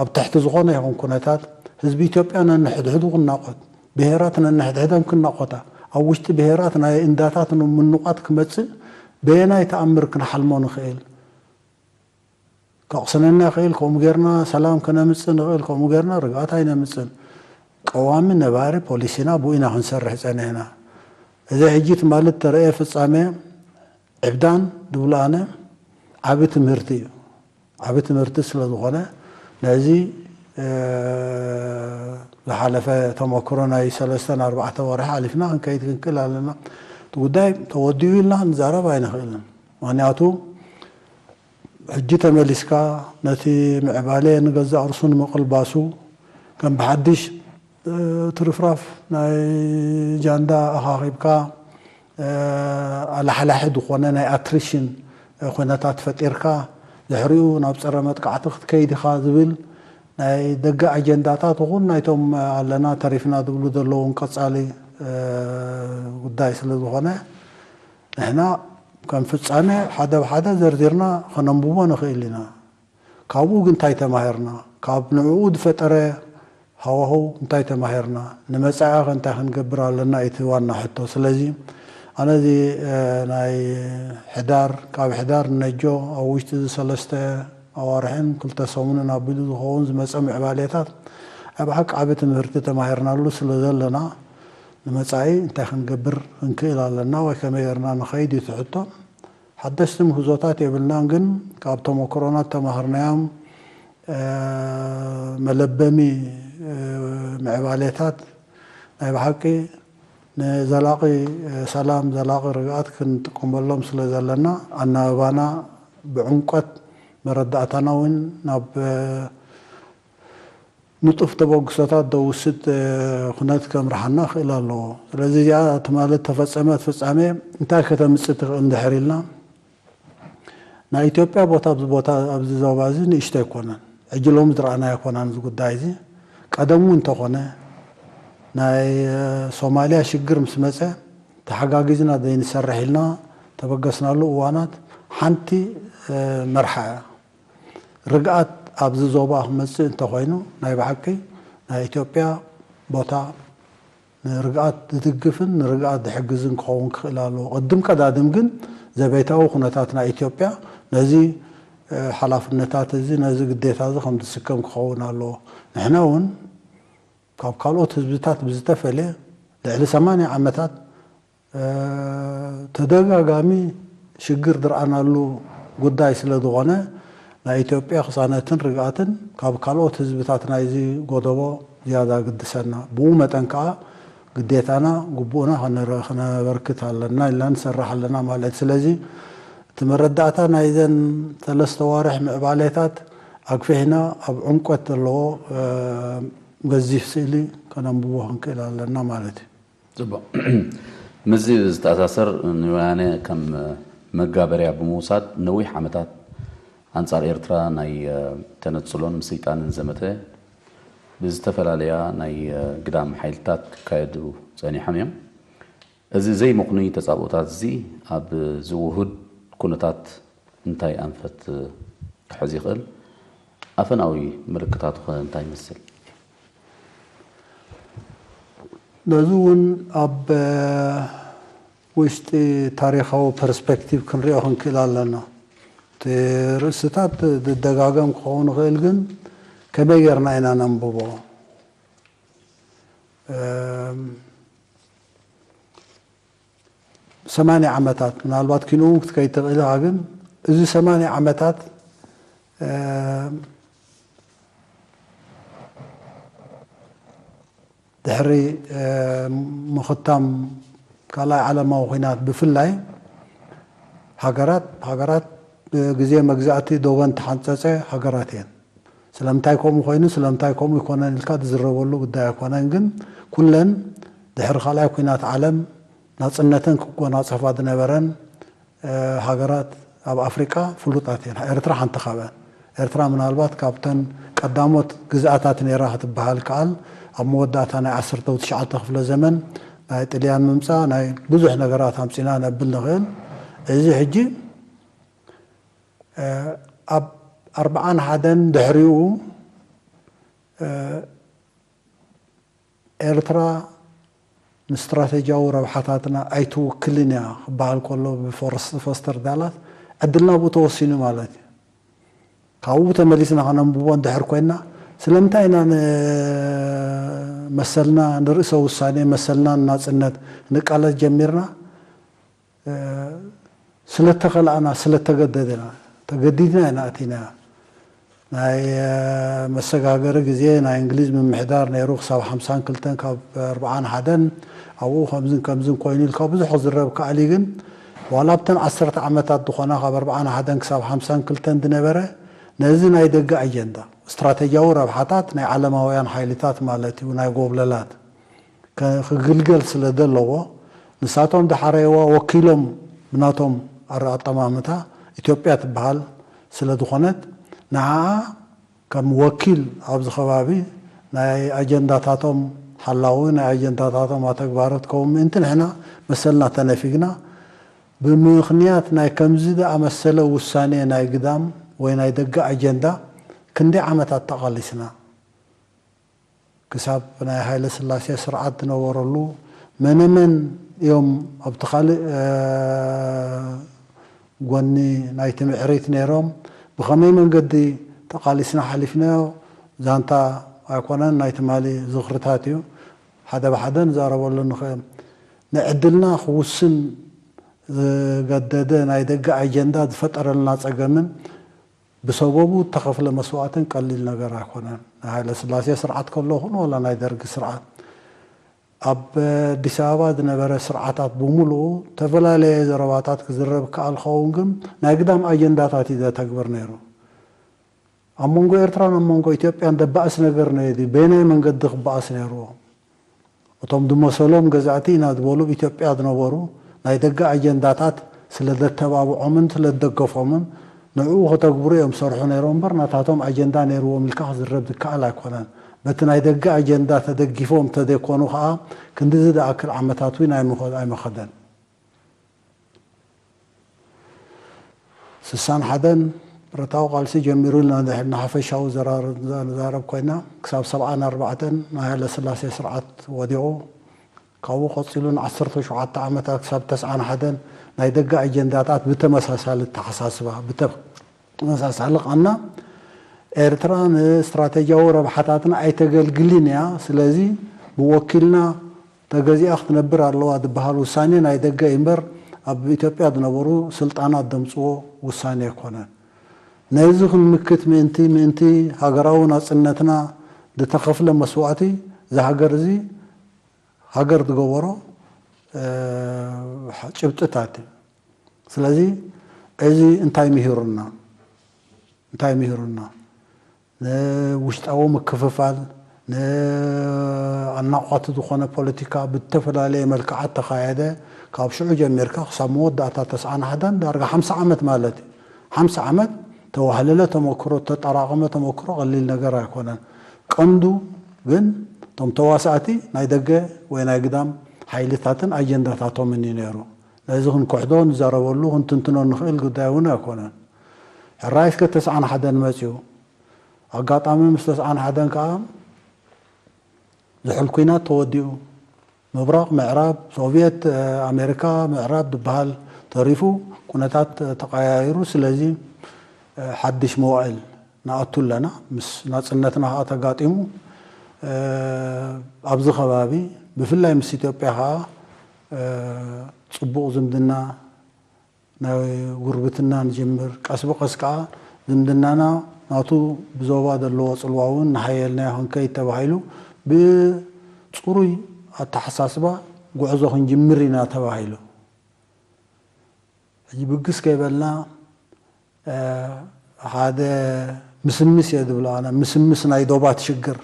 ኣብ ትሕቲ ዝኾነ ይኹን ኩነታት ህዝቢ ኢትዮጵያ ነንሕድሕዱ ክናቖት፣ ብሄራት ነንሕድሕደም ክናቖታ፣ ኣብ ውሽጢ ብሄራት ናይ እንዳታት ምንቋት ክመጽእ በየናይ ተኣምር ክንሓልሞ ንኽእል? ከቕስነና ይኽእል፣ ከምኡ ጌርና ሰላም ከነምጽእ ንኽእል፣ ከምኡ ጌርና ርግኣት ኣይነምጽእን። ቀዋሚ ነባሪ ፖሊሲና ብኡ ኢና ክንሰርሕ ጸኒሕና። እዚ ሕጂ ትማሊ እተረእየ ፍጻሜ ዕብዳን ድብሉ ኣነ ዓቢ ትምህርቲ እዩ። ዓቢ ትምህርቲ ስለ ዝኾነ ነዚ ዝሓለፈ ተመክሮ ናይ ሰለስተን ኣርባዕተ ወርሒ ሓሊፍና ክንከይድ ክንክእል ኣለና። እቲ ጉዳይ ተወዲኡ ኢልና ክንዛረብ ኣይንኽእልን። ምኽንያቱ ሕጂ ተመሊስካ ነቲ ምዕባለ ንገዛእ ርእሱ ንምቕልባሱ ከም ብሓድሽ ትርፍራፍ ናይ ጃንዳ ኣኻኺብካ ኣላሕላሒ ዝኾነ ናይ ኣትሪሽን ኩነታት ፈጢርካ ድሕሪኡ ናብ ጸረ መጥቃዕቲ ክትከይድ ኢኻ ዝብል ናይ ደገ ኣጀንዳታት ይኹን ናይቶም ኣለና ተሪፍና ዝብሉ ዘለውን ቀጻሊ ጉዳይ ስለ ዝኾነ ንሕና ከም ፍጻሜ ሓደ ብሓደ ዘርዚርና ከነንብቦ ንኽእል ኢና። ካብኡ ግን እንታይ ተማሂርና? ካብ ንዕኡ ዝፈጠረ ሃዋህው እንታይ ተማሂርና? ንመጻኢኸ እንታይ ክንገብር ኣለና? እቲ ዋና ሕቶ። ስለዚ ኣነ እዚ ናይ ሕዳር ካብ ሕዳር ነጆ ኣብ ውሽጢ እዚ ሰለስተ ኣዋርሕን ክልተ ሰሙንን ኣቢሉ ዝኸውን ዝመጸ ምዕባሌታት ኣብ ሓቂ ዓቢ ትምህርቲ ተማሂርናሉ ስለ ዘለና ንመጻኢ እንታይ ክንገብር ክንክእል ኣለና ወይ ከመይ ጌርና ንኸይድ እዩ እቲ ሕቶ። ሓደሽቲ ምህዞታት የብልናን፣ ግን ካብ ተመክሮና ተማሃርናዮም መለበሚ ምዕባሌታት ናይ ብሓቂ ንዘላቒ ሰላም፣ ዘላቒ ርግኣት ክንጥቀመሎም ስለ ዘለና ኣናብባና ብዕምቆት መረዳእታና እውን ናብ ንጡፍ ተበግሶታት ዘውስድ ኩነት ከምርሓና ክእል ኣለዎ። ስለዚ እዚኣ ትማሊ ተፈጸመት ፍጻሜ እንታይ ከተምጽእ ትኽእል እንድሕር ኢልና ናይ ኢትዮጵያ ቦታ ኣብዚ ቦታ ኣብዚ ዞባ እዚ ንእሽቶ ኣይኮነን። ሕጂ ሎሚ ዝረኣናዮ ኣይኮነን። እዚ ጉዳይ እዚ ቀደም እውን እንተኾነ ናይ ሶማልያ ሽግር ምስ መጸ ተሓጋጊዝና ዘይንሰርሕ ኢልና ተበገስናሉ እዋናት ሓንቲ መርሓ እያ። ርግኣት ኣብዚ ዞባ ክመጽእ እንተኾይኑ ናይ ብሓቂ ናይ ኢትዮጵያ ቦታ ንርግኣት ዝድግፍን ንርግኣት ዝሕግዝን ክኸውን ክኽእል ኣለዎ። ቅድም ቀዳድም ግን ዘቤታዊ ኩነታት ናይ ኢትዮጵያ ነዚ ሓላፍነታት እዚ ነዚ ግዴታ እዚ ከም ዝስከም ክኸውን ኣለዎ። ንሕና እውን ካብ ካልኦት ህዝብታት ብዝተፈለየ ልዕሊ ሰማንያ ዓመታት ተደጋጋሚ ሽግር ዝረኣናሉ ጉዳይ ስለ ዝኾነ ናይ ኢትዮጵያ ክሳነትን ርግኣትን ካብ ካልኦት ህዝብታት ናይዚ ጎደቦ ዝያዳ ግድሰና። ብኡ መጠን ከኣ ግዴታና ግቡእና ከነበርክት ኣለና ኢልና ንሰርሕ ኣለና ማለት። ስለዚ እቲ መረዳእታ ናይዘን ሰለስተ ዋርሕ ምዕባሌታት ኣግፊሕና ኣብ ዕምቆት ዘለዎ ገዚፍ ስእሊ ከነንብቦ ክንክእል ኣለና ማለት እዩ። ጽቡቕ። ምስዚ ዝተኣሳሰር ንወያነ ከም መጋበርያ ብምውሳድ ነዊሕ ዓመታት ኣንጻር ኤርትራ ናይ ተነጽሎን ምስይጣንን ዘመተ ብዝተፈላለያ ናይ ግዳም ሓይልታት ክካየዱ ጸኒሖም እዮም። እዚ ዘይምኽኑይ ተጻብኦታት እዚ ኣብ ዝውሁድ ኩነታት እንታይ ኣንፈት ክሕዝ ይኽእል? ኣፈናዊ ምልክታቱ ኸ እንታይ ይመስል? ነዚ እውን ኣብ ውሽጢ ታሪኻዊ ፐርስፔክቲቭ ክንሪኦ ክንክእል ኣለና። እቲ ርእስታት ዝደጋገም ክኸውን ይኽእል፣ ግን ከመይ ጌርና ኢና ነንብቦ? ሰማንያ ዓመታት ምናልባት ኪንኡ ክትከይድ ትኽእል ኢኻ፣ ግን እዚ ሰማንያ ዓመታት ድሕሪ ምኽታም ካልኣይ ዓለማዊ ኲናት ብፍላይ ሃገራት ሃገራት ብግዜ መግዛእቲ ዶበን ተሓንጸጸ ሃገራት እየን። ስለምንታይ ከምኡ ኮይኑ ስለምንታይ ከምኡ ይኮነን ኢልካ ትዝረበሉ ጉዳይ ኣይኮነን። ግን ኩለን ድሕሪ ካልኣይ ኲናት ዓለም ናጽነተን ክጎናጸፋ ዝነበረን ሃገራት ኣብ ኣፍሪቃ ፍሉጣት እየን። ኤርትራ ሓንቲ ካብአን። ኤርትራ ምናልባት ካብተን ቀዳሞት ግዝኣታት ነይራ ክትበሃል ከኣል ኣብ መወዳእታ ናይ ዓሰርተ ትሽዓተ ክፍለ ዘመን ናይ ጥልያን ምምፃእ ናይ ብዙሕ ነገራት ኣምፂና ነብል ንኽእል። እዚ ሕጂ ኣብ ኣርብዓን ሓደን ድሕሪኡ ኤርትራ ንስትራተጂያዊ ረብሓታትና ኣይትውክልን እያ ክበሃል ከሎ ብፎስተር ዳላስ ዕድልና ብኡ ተወሲኑ ማለት እዩ። ካብኡ ተመሊስና ከነንብቦ እንድሕር ኮይና ስለምንታይ ኢና ንመሰልና ንርእሰ ውሳኔ መሰልና ንናጽነት ንቃለስ ጀሚርና? ስለተኸላእና ስለተገደድና ተገዲድና ኢና ኣቲና። ናይ መሰጋገሪ ግዜ ናይ እንግሊዝ ምምሕዳር ነይሩ ክሳብ ሓምሳን ክልተን፣ ካብ ኣርብዓን ሓደን ኣብኡ ከምዝን ከምዝን ኮይኑ ኢልካ ብዙሕ ክዝረብ ከኣል እዩ። ግን ዋላ ኣብተን ዓሰርተ ዓመታት ዝኾና ካብ ኣርብዓን ሓደን ክሳብ ሓምሳን ክልተን ዝነበረ ነዚ ናይ ደገ ኣጀንዳ፣ ስትራተጂያዊ ረብሓታት ናይ ዓለማውያን ሓይልታት ማለት እዩ፣ ናይ ጎብለላት ክግልገል ስለ ዘለዎ፣ ንሳቶም ዝሓረይዋ ወኪሎም ብናቶም ኣረ ኣጠማምታ ኢትዮጵያ ትበሃል ስለ ዝኾነት፣ ንዓኣ ከም ወኪል ኣብዚ ከባቢ ናይ ኣጀንዳታቶም ሓላዊ፣ ናይ ኣጀንዳታቶም ኣተግባሪ ክትከውን ምእንቲ ንሕና መሰልና ተነፊግና፣ ብምኽንያት ናይ ከምዚ ዝኣመሰለ ውሳኔ ናይ ግዳም ወይ ናይ ደገ ኣጀንዳ ክንደይ ዓመታት ተቓሊስና። ክሳብ ናይ ሃይለ ስላሴ ስርዓት ዝነበረሉ መነመን እዮም ኣብቲ ካልእ ጎኒ ናይቲ ምዕሪት ነይሮም? ብኸመይ መንገዲ ተቓሊስና ሓሊፍናዮ? ዛንታ ኣይኮነን፣ ናይ ትማሊ ዝኽርታት እዩ። ሓደ ብሓደ ንዛረበሉ ንኽእል። ንዕድልና ክውስን ዝገደደ ናይ ደገ ኣጀንዳ ዝፈጠረልና ጸገምን ብሰበቡ እተኸፍለ መስዋእትን ቀሊል ነገር ኣይኮነን። ናይ ሃይለ ስላሴ ስርዓት ከሎ ኹን ዋላ ናይ ደርጊ ስርዓት፣ ኣብ ኣዲስ ኣበባ ዝነበረ ስርዓታት ብምሉኡ ዝተፈላለየ ዘረባታት ክዝረብ ክኣል ኸውን፣ ግን ናይ ግዳም ኣጀንዳታት እዩ ዘተግብር ነይሩ። ኣብ መንጎ ኤርትራን ኣብ መንጎ ኢትዮጵያን ደባእስ ነገር ነይሩ። በየናይ መንገዲ ክበኣስ ነይርዎ? እቶም ዝመሰሎም ገዛእቲ ኢና ዝበሉ ኣብ ኢትዮጵያ ዝነበሩ ናይ ደገ ኣጀንዳታት ስለ ዘተባብዖምን ስለ ዝደገፎምን ንዕኡ ከተግብሩ እዮም ዝሰርሑ ነይሮም እምበር ናታቶም ኣጀንዳ ነይርዎም ኢልካ ክዝረብ ዝከኣል ኣይኮነን። በቲ ናይ ደገ ኣጀንዳ ተደጊፎም ተዘይኮኑ ከኣ ክንድዚ ዝኣክል ዓመታት እውን ኣይምኸ-፣ ኣይመኸደን። ስሳን ሓደን ብረታዊ ቃልሲ ጀሚሩ ኢልና እንድሕር ንሓፈሻዊ ዘራር-፣ ንዛረብ ኮይና፣ ክሳብ ሰብዓን ኣርባዕተን ናይ ሃይለስላሴ ስርዓት ወዲቑ፣ ካብኡ ቀጺሉ ንዓሰርተ ሸውዓተ ዓመታት ክሳብ ተስዓን ሓደን ናይ ደገ ኣጀንዳታት ብተመሳሳሊ ኣተሓሳስባ፣ ብተመሳሳሊ ቃና ኤርትራ ንስትራተጂያዊ ረብሓታትና ኣይተገልግልን እያ፣ ስለዚ ብወኪልና ተገዚኣ ክትነብር ኣለዋ ዝበሃል ውሳኔ ናይ ደገ እዩ እምበር ኣብ ኢትዮጵያ ዝነበሩ ስልጣናት ዘምጽዎ ውሳኔ ኣይኮነን። ነዚ ክንምክት ምእንቲ፣ ምእንቲ ሃገራዊ ናጽነትና ዝተኸፍለ መስዋእቲ፣ እዚ ሃገር እዚ ሃገር ዝገበሮ፣ እ፣ ጭብጥታት እዩ። ስለዚ እዚ እንታይ ምሂሩና? እንታይ ምሂሩና? ንውሽጣዊ ምክፍፋል፣ ንኣናቋቲ ዝኾነ ፖለቲካ ብዝተፈላለየ መልክዓት ተኻየደ። ካብ ሽዑ ጀሚርካ ክሳብ መወዳእታ ተስዓን ሓደን ዳርጋ ሓምሳ ዓመት ማለት እዩ። ሓምሳ ዓመት ተዋህለለ ተመክሮ፣ ተጠራቐመ ተመክሮ ቀሊል ነገር ኣይኮነን። ቀንዱ ግን እቶም ተዋሳእቲ ናይ ደገ ወይ ናይ ግዳም ሓይልታትን ኣጀንዳታቶምን እዩ ነይሩ። ነዚ ክንክሕዶ፣ ንዛረበሉ፣ ክንትንትኖ ንኽእል ጉዳይ እውን ኣይኮነን። ሕራይ እስከ ተስዓን ሓደን መጺኡ። ኣጋጣሚ ምስ ተስዓን ሓደን ከኣ ዝሑል ኲናት ተወዲኡ። ምብራቕ፣ ምዕራብ፣ ሶቭየት፣ ኣሜሪካ፣ ምዕራብ ዝበሃል ተሪፉ፣ ኩነታት ተቐያይሩ። ስለዚ ሓድሽ መዋእል ንኣቱ ኣለና። ምስ ናጽነትና ከኣ ተጋጢሙ፣ ኣብዚ ከባቢ ብፍላይ ምስ ኢትዮጵያ ከኣ ጽቡቕ ዝምድና ናይ ጉርብትና ንጅምር። ቀስ ብቐስ ከኣ ዝምድናና ናቱ ብዞባ ዘለዎ ጽልዋ እውን እናሓየልናዮ ክንከይድ ተባሂሉ ብጽሩይ ኣተሓሳስባ ጉዕዞ ክንጅምር ኢና ተባሂሉ። ሕጂ ብግስ ከይበልና፣ እ፣ ሓደ ምስምስ እየ ዝብሎ ኣነ፣ ምስምስ ናይ ዶባት ሽግር።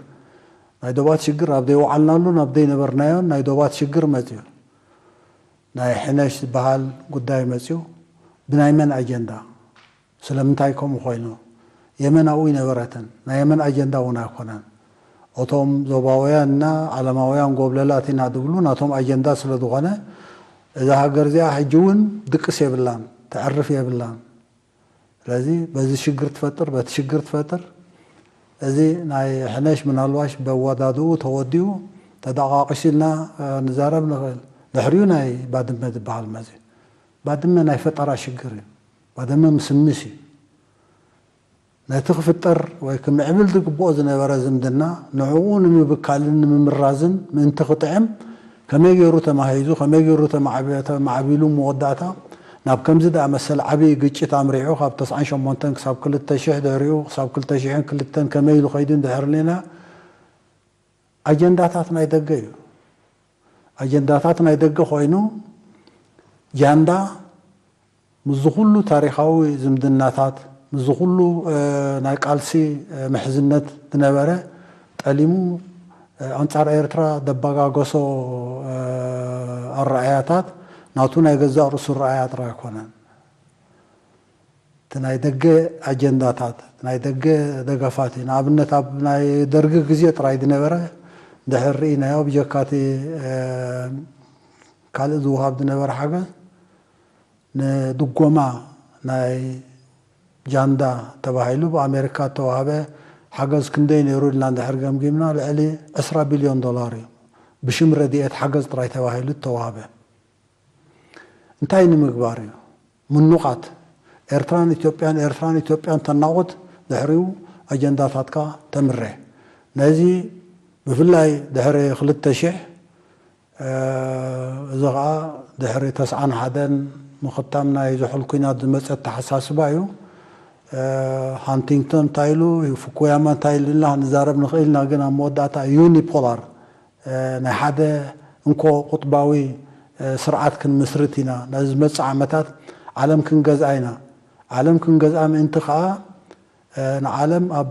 ናይ ዶባት ሽግር ኣብ ዘይወዓልናሉን ኣብ ዘይነበርናዮን ናይ ዶባት ሽግር መጽዩ። ናይ ሕነሽ ዝበሃል ጉዳይ መጽዩ። ብናይ መን ኣጀንዳ? ስለምንታይ ከምኡ ኮይኑ? የመን ኣብኡ ኣይነበረትን። ናይ የመን ኣጀንዳ እውን ኣይኮነን። እቶም ዞባውያን እና ዓለማውያን ጎብለላት ኢና ዝብሉ ናቶም ኣጀንዳ ስለ ዝኾነ፣ እዛ ሃገር እዚኣ ሕጂ እውን ድቅስ የብላን፣ ተዕርፍ የብላን። ስለዚ በዚ ሽግር ትፈጥር፣ በቲ ሽግር ትፈጥር። እዚ ናይ ሕነሽ ምናልባሽ በወዳድኡ ተወዲኡ ተደቃቂሱ ኢልና፣ እ፣ ንዛረብ ንኽእል። ድሕሪኡ ናይ ባድመ ዝበሃል መዚ። ባድመ ናይ ፈጠራ ሽግር እዩ። ባድመ ምስምስ እዩ። ነቲ ክፍጠር ወይ ክምዕብል ዝግብኦ ዝነበረ ዝምድና ንዕኡ ንምብካልን ንምምራዝን ምእንቲ ክጥዕም ከመይ ገይሩ ተማሂዙ፣ ከመይ ገይሩ ተማዕበ-፣ ተማዕቢሉ መወዳእታ ናብ ከምዚ ዝኣመሰለ ዓብዪ ግጭት ኣምሪሑ ካብ ተስዓን ሸሞንተን ክሳብ ክልተ ሽሕ፣ ድሕሪኡ ክሳብ ክልተ ሽሕን ክልተን ከመይ ኢሉ ከይዱ እንድሕር ኔና፣ ኣጀንዳታት ናይ ደገ እዩ። ኣጀንዳታት ናይ ደገ ኮይኑ ጃንዳ ምስዚ ኩሉ ታሪኻዊ ዝምድናታት፣ ምስዚ ኩሉ ናይ ቃልሲ ምሕዝነት ዝነበረ ጠሊሙ ኣንጻር ኤርትራ ደባጋገሶ ኣረኣያታት ናቱ ናይ ገዛእ ርእሱ ኣረኣያ ጥራይ ኣይኮነን። እቲ ናይ ደገ ኣጀንዳታት፣ ናይ ደገ ደገፋት እዩ። ንኣብነት ኣብ ናይ ደርጊ ግዜ ጥራይ ዝነበረ ድሕር ርኢናዮ። ብጀካቲ ካልእ ዝወሃብ ዝነበረ ሓገዝ ንድጎማ ናይ ጃንዳ ተባሂሉ ብኣሜሪካ እተዋህበ ሓገዝ ክንደይ ነይሩ ኢልና እንድሕር ገምጊምና፣ ልዕሊ ዕስራ ቢልዮን ዶላር እዩ። ብሽም ረድኤት ሓገዝ ጥራይ ተባሂሉ እተዋህበ። እንታይ ንምግባር እዩ? ምኑቓት ኤርትራን ኢትዮጵያን፣ ኤርትራን ኢትዮጵያን ተናቑት፣ ድሕሪኡ ኣጀንዳታትካ ተምሬ። ነዚ ብፍላይ ድሕሪ ክልተ ሽሕ፣ እዚ ኸኣ ድሕሪ ተስዓን ሓደን ምኽታም ናይ ዝሑል ኲናት ዝመጸ ኣተሓሳስባ እዩ። ሃንቲንግቶን እንታይ ኢሉ፣ ፉኩያማ እንታይ ኢሉ ኢልና ክንዛረብ ንኽእል ኢና፣ ግን ኣብ መወዳእታ ዩኒፖላር ናይ ሓደ እንኮ ቁጥባዊ ስርዓት ክንምስርት ኢና። ነዚ ዝመጽእ ዓመታት ዓለም ክንገዝኣ ኢና። ዓለም ክንገዝኣ ምእንቲ ኸኣ ንዓለም ኣብ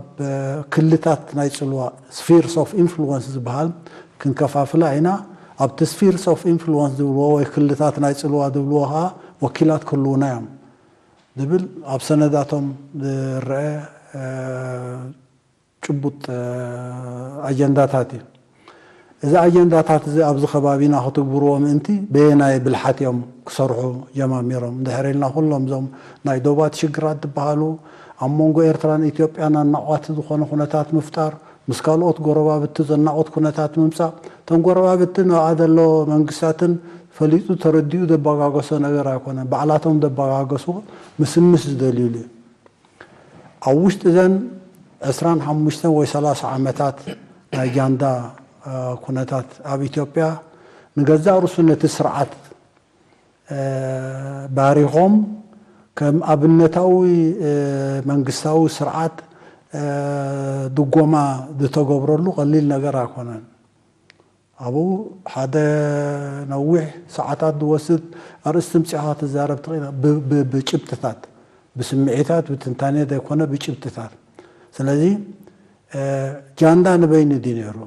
ክልታት ናይ ጽልዋ፣ ስፊርስ ኦፍ ኢንፍሉወንስ ዝበሃል፣ ክንከፋፍላ ኢና። ኣብቲ ስፊርስ ኦፍ ኢንፍሉወንስ ዝብልዎ ወይ ክልታት ናይ ጽልዋ ዝብልዎ ኸኣ ወኪላት ክህልዉና እዮም ዝብል ኣብ ሰነዳቶም ዝረአ ጭቡጥ ኣጀንዳታት እዩ። እዚ ኣጀንዳታት እዚ ኣብዚ ከባቢና ክትግብርዎ ምእንቲ በየናይ ብልሓት እዮም ክሰርሑ ጀማሚሮም? እንድሕር ኢልና ኩሎም እዞም ናይ ዶባት ሽግራት ዝበሃሉ ኣብ መንጎ ኤርትራን ኢትዮጵያን ኣናቋቲ ዝኾነ ኩነታት ምፍጣር፣ ምስ ካልኦት ጎረባብቲ ዘናቑት ኩነታት ምምጻእ፣ እቶም ጎረባብቲ ንኣ ዘሎ መንግስታትን ፈሊጡ ተረዲኡ ዘበጋገሶ ነገር ኣይኮነን። ባዕላቶም ዘበጋገስዎ ምስምስ ዝደልዩሉ እዩ። ኣብ ውሽጢ እዘን ዕስራን ሓሙሽተን ወይ ሰላሳ ዓመታት ናይ ጃንዳ ኩነታት ኣብ ኢትዮጵያ ንገዛእ ርእሱ ነቲ ስርዓት ባሪኾም ከም ኣብነታዊ መንግስታዊ ስርዓት ድጎማ ዝተገብረሉ ቀሊል ነገር ኣይኮነን። ኣብኡ ሓደ ነዊሕ ሰዓታት ዝወስድ ኣርእስቲ ምጽኢኻ ክትዛረብ ትኽእል ኢኻ፣ ብ-፣ ብ-፣ ብጭብጥታት፣ ብስምዒታት፣ ብትንታነ ዘይኮነ ብጭብጥታት። ስለዚ፣ እ፣ ጃንዳ ንበይኑ ድዩ ነይሩ?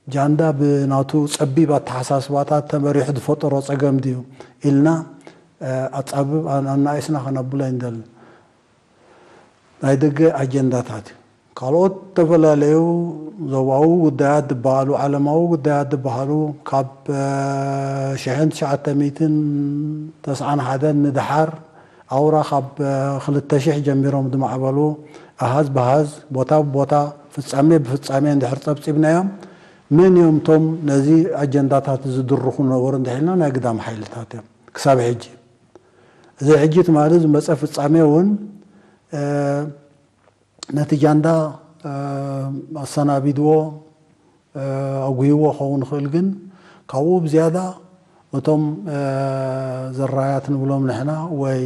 ጃንዳ ብናቱ ጸቢብ ኣተሓሳስባታት ተመሪሑ ዝፈጠሮ ጸገም ድዩ ኢልና፣ እ፣ ኣጻብብ ኣን-፣ ኣናኢስና ከነብሎ ኣይንደልን። ናይ ደገ ኣጀንዳታት እዩ። ካልኦት ዝተፈላለዩ ዞባዊ ጉዳያት ዝበሃሉ፣ ዓለማዊ ጉዳያት ዝበሃሉ፣ ካብ፣ እ፣ ሽሕን ትሽዓተ ሚእትን ተስዓን ሓደን ንደሓር፣ ኣውራ ካብ፣ እ፣ ክልተ ሽሕ ጀሚሮም ዝማዕበሉ፣ ኣሃዝ ብኣሃዝ፣ ቦታ ብቦታ፣ ፍጻሜ ብፍጻሜ እንድሕር ጸብጺብናዮም፣ መን እዮም እቶም ነዚ ኣጀንዳታት ዝድርኹ ነበሩ እንድሕር ኢልና፣ ናይ ግዳም ሓይልታት እዮም። ክሳብ ሕጂ። እዚ ሕጂ ትማሊ ዝመጸ ፍጻሜ እውን፣ እ፣ ነቲ ጃንዳ፣ እ፣ ኣሰናቢድዎ፣ እ፣ ኣጉህይዎ ክኸውን ይኽእል፣ ግን ካብኡ ብዝያዳ እቶም፣ እ፣ ዘራያት ንብሎም ንሕና ወይ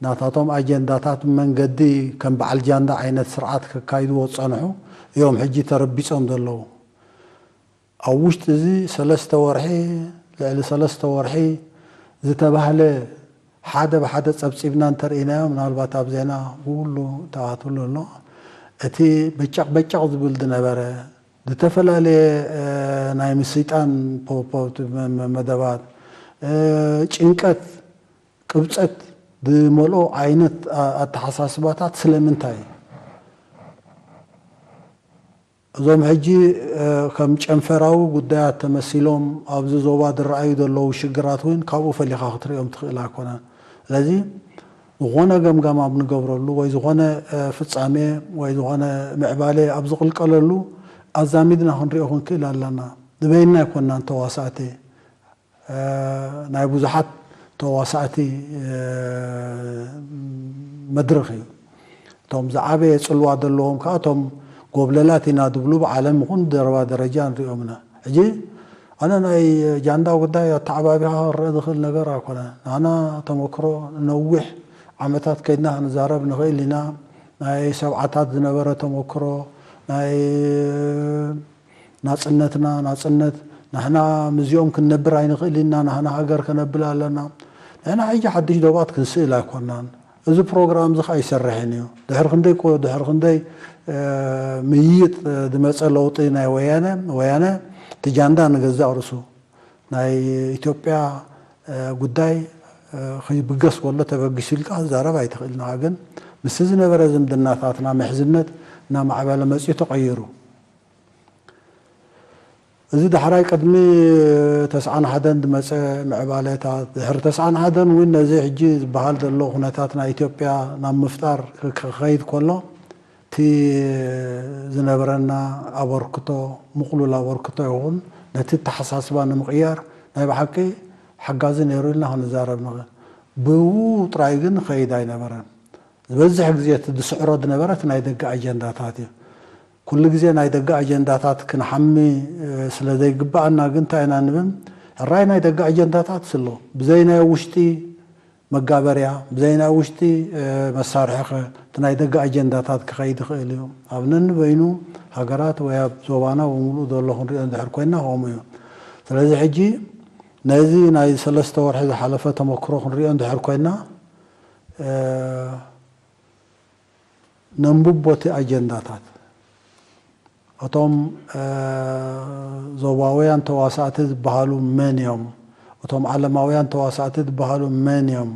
ናታቶም ኣጀንዳታት ብመንገዲ ከም በዓል ጃንዳ ዓይነት ስርዓት ከካይድዎ ዝጸንሑ እዮም ሕጂ ተረቢጾም ዘለዉ። ኣብ ውሽጢ እዚ ሰለስተ ወርሒ፣ ልዕሊ ሰለስተ ወርሒ ዝተባህለ ሓደ ብሓደ ጸብጺብና እንተርኢናዮ፣ ምናልባት ኣብ ዜና ኩሉ ተኣትሉ ኣሎ። እቲ በጨቕ በጨቕ ዝብል ዝነበረ፣ ዝተፈላለየ፣ እ፣ ናይ ምስይጣን ፖ-፣ ፖ-፣ መ-፣ መ-፣ መደባት፣ እ፣ ጭንቀት፣ ቅብጸት ዝመልኦ ዓይነት ኣ-፣ ኣተሓሳስባታት ስለምንታይ እዩ? እዞም ሕጂ፣ እ፣ ከም ጨንፈራዊ ጉዳያት ተመሲሎም ኣብዚ ዞባ ዝረኣዩ ዘለዉ ሽግራት እውን ካብኡ ፈሊኻ ክትሪኦም ትኽእል ኣይኮነን። ስለዚ ዝኾነ ገምጋም ኣብ ንገብረሉ ወይ ዝኾነ፣ እ፣ ፍጻሜ ወይ ዝኾነ ምዕባለ ኣብ ዝቕልቀለሉ ኣዛሚድና ክንሪኦ ክንክእል ኣለና። ንበይንና ኣይኮንናን ተዋሳእቲ። እ፣ ናይ ብዙሓት ተዋሳእቲ፣ እ፣ መድረኽ እዩ። እቶም ዝዓበየ ጽልዋ ዘለዎም ከኣ እቶም ጎብለላት ኢና ዝብሉ ብዓለም ይኹን ደረባ ደረጃ ንሪኦም ኢና። ሕጂ ኣነ ናይ ጃንዳ ጉዳይ ኣተዓባቢኻ ክረአ ዝኽእል ነገር ኣይኮነን። ንሕና ተመክሮ ነዊሕ ዓመታት ከይድና ክንዛረብ ንኽእል ኢና። ናይ ሰብዓታት ዝነበረ ተመክሮ፣ ናይ ናጽነትና ናጽነት፣ ንሕና ምስዚኦም ክንነብር ኣይንኽእል ኢና፣ ንሕና ሃገር ከነብል ኣለና። ንሕና ሕጂ ሓድሽ ዶባት ክንስእል ኣይኮናን። እዚ ፕሮግራም እዚ ኸኣ ኣይሰርሕን እዩ። ድሕሪ ክንደይ ኮ-፣ ድሕሪ ክንደይ፣ እ፣ ምይይጥ፣ እ፣ ዝመጸ ለውጢ ናይ ወያነ፣ ወያነ እቲ ጃንዳ ንገዛእ ርእሱ ናይ ኢትዮጵያ፣ እ፣ ጉዳይ፣ እ፣ ክይብገስ ከሎ ተበጊሱ ኢልካ ክዛረብ ኣይትኽእል። ንዓ ግን ምስቲ ዝነበረ ዝምድናታትና ምሕዝነት እናማዕበለ መጺኡ ተቐይሩ። እዚ ዳሕራይ ቅድሚ ተስዓን ሓደን ዝመጸ ምዕባለታት፣ ድሕሪ ተስዓን ሓደን እውን ነዚ ሕጂ ዝበሃል ዘሎ ኩነታት ናይ ኢትዮጵያ ናብ ምፍጣር ክኸይድ ከሎ፣ እቲ ዝነበረና ኣበርክቶ፣ ምቕሉል ኣበርክቶ ይኹን፣ ነቲ ኣተሓሳስባ ንምቕያር ናይ ብሓቂ ሓጋዚ ነይሩ ኢልና ክንዛረብ ንኽእል። ብኡ ጥራይ ግን ኸይድ ኣይነበረን። ዝበዝሕ ግዜ እቲ ዝስዕሮ ዝነበረ እቲ ናይ ደገ ኣጀንዳታት እዩ። ኩሉ ግዜ ናይ ደገ ኣጀንዳታት ክንሓሚ፣ እ፣ ስለ ዘይግብኣና ግን እንታይ ኢና ንብል? ሕራይ ናይ ደገ ኣጀንዳታት ስሎ፣ ብዘይ ናይ ውሽጢ መጋበርያ፣ ብዘይ ናይ ውሽጢ፣ እ፣ መሳርሒ ኸ እቲ ናይ ደገ ኣጀንዳታት ክኸይድ ይኽእል እዩ። ኣብ ነንበይኑ ሃገራት ወይ ኣብ ዞባና ብምሉኡ ዘሎ ክንሪኦ እንድሕር ኮይንና ከምኡ እዩ። ስለዚ ሕጂ ነዚ ናይ ሰለስተ ወርሒ ዝሓለፈ ተመክሮ ክንሪኦ እንድሕር ኮይንና፣ እ፣ ነንብቦ እቲ ኣጀንዳታት። እቶም፣ እ፣ ዞባውያን ተዋሳእቲ ዝበሃሉ መን እዮም? እቶም ዓለማውያን ተዋሳእቲ ዝበሃሉ መን እዮም?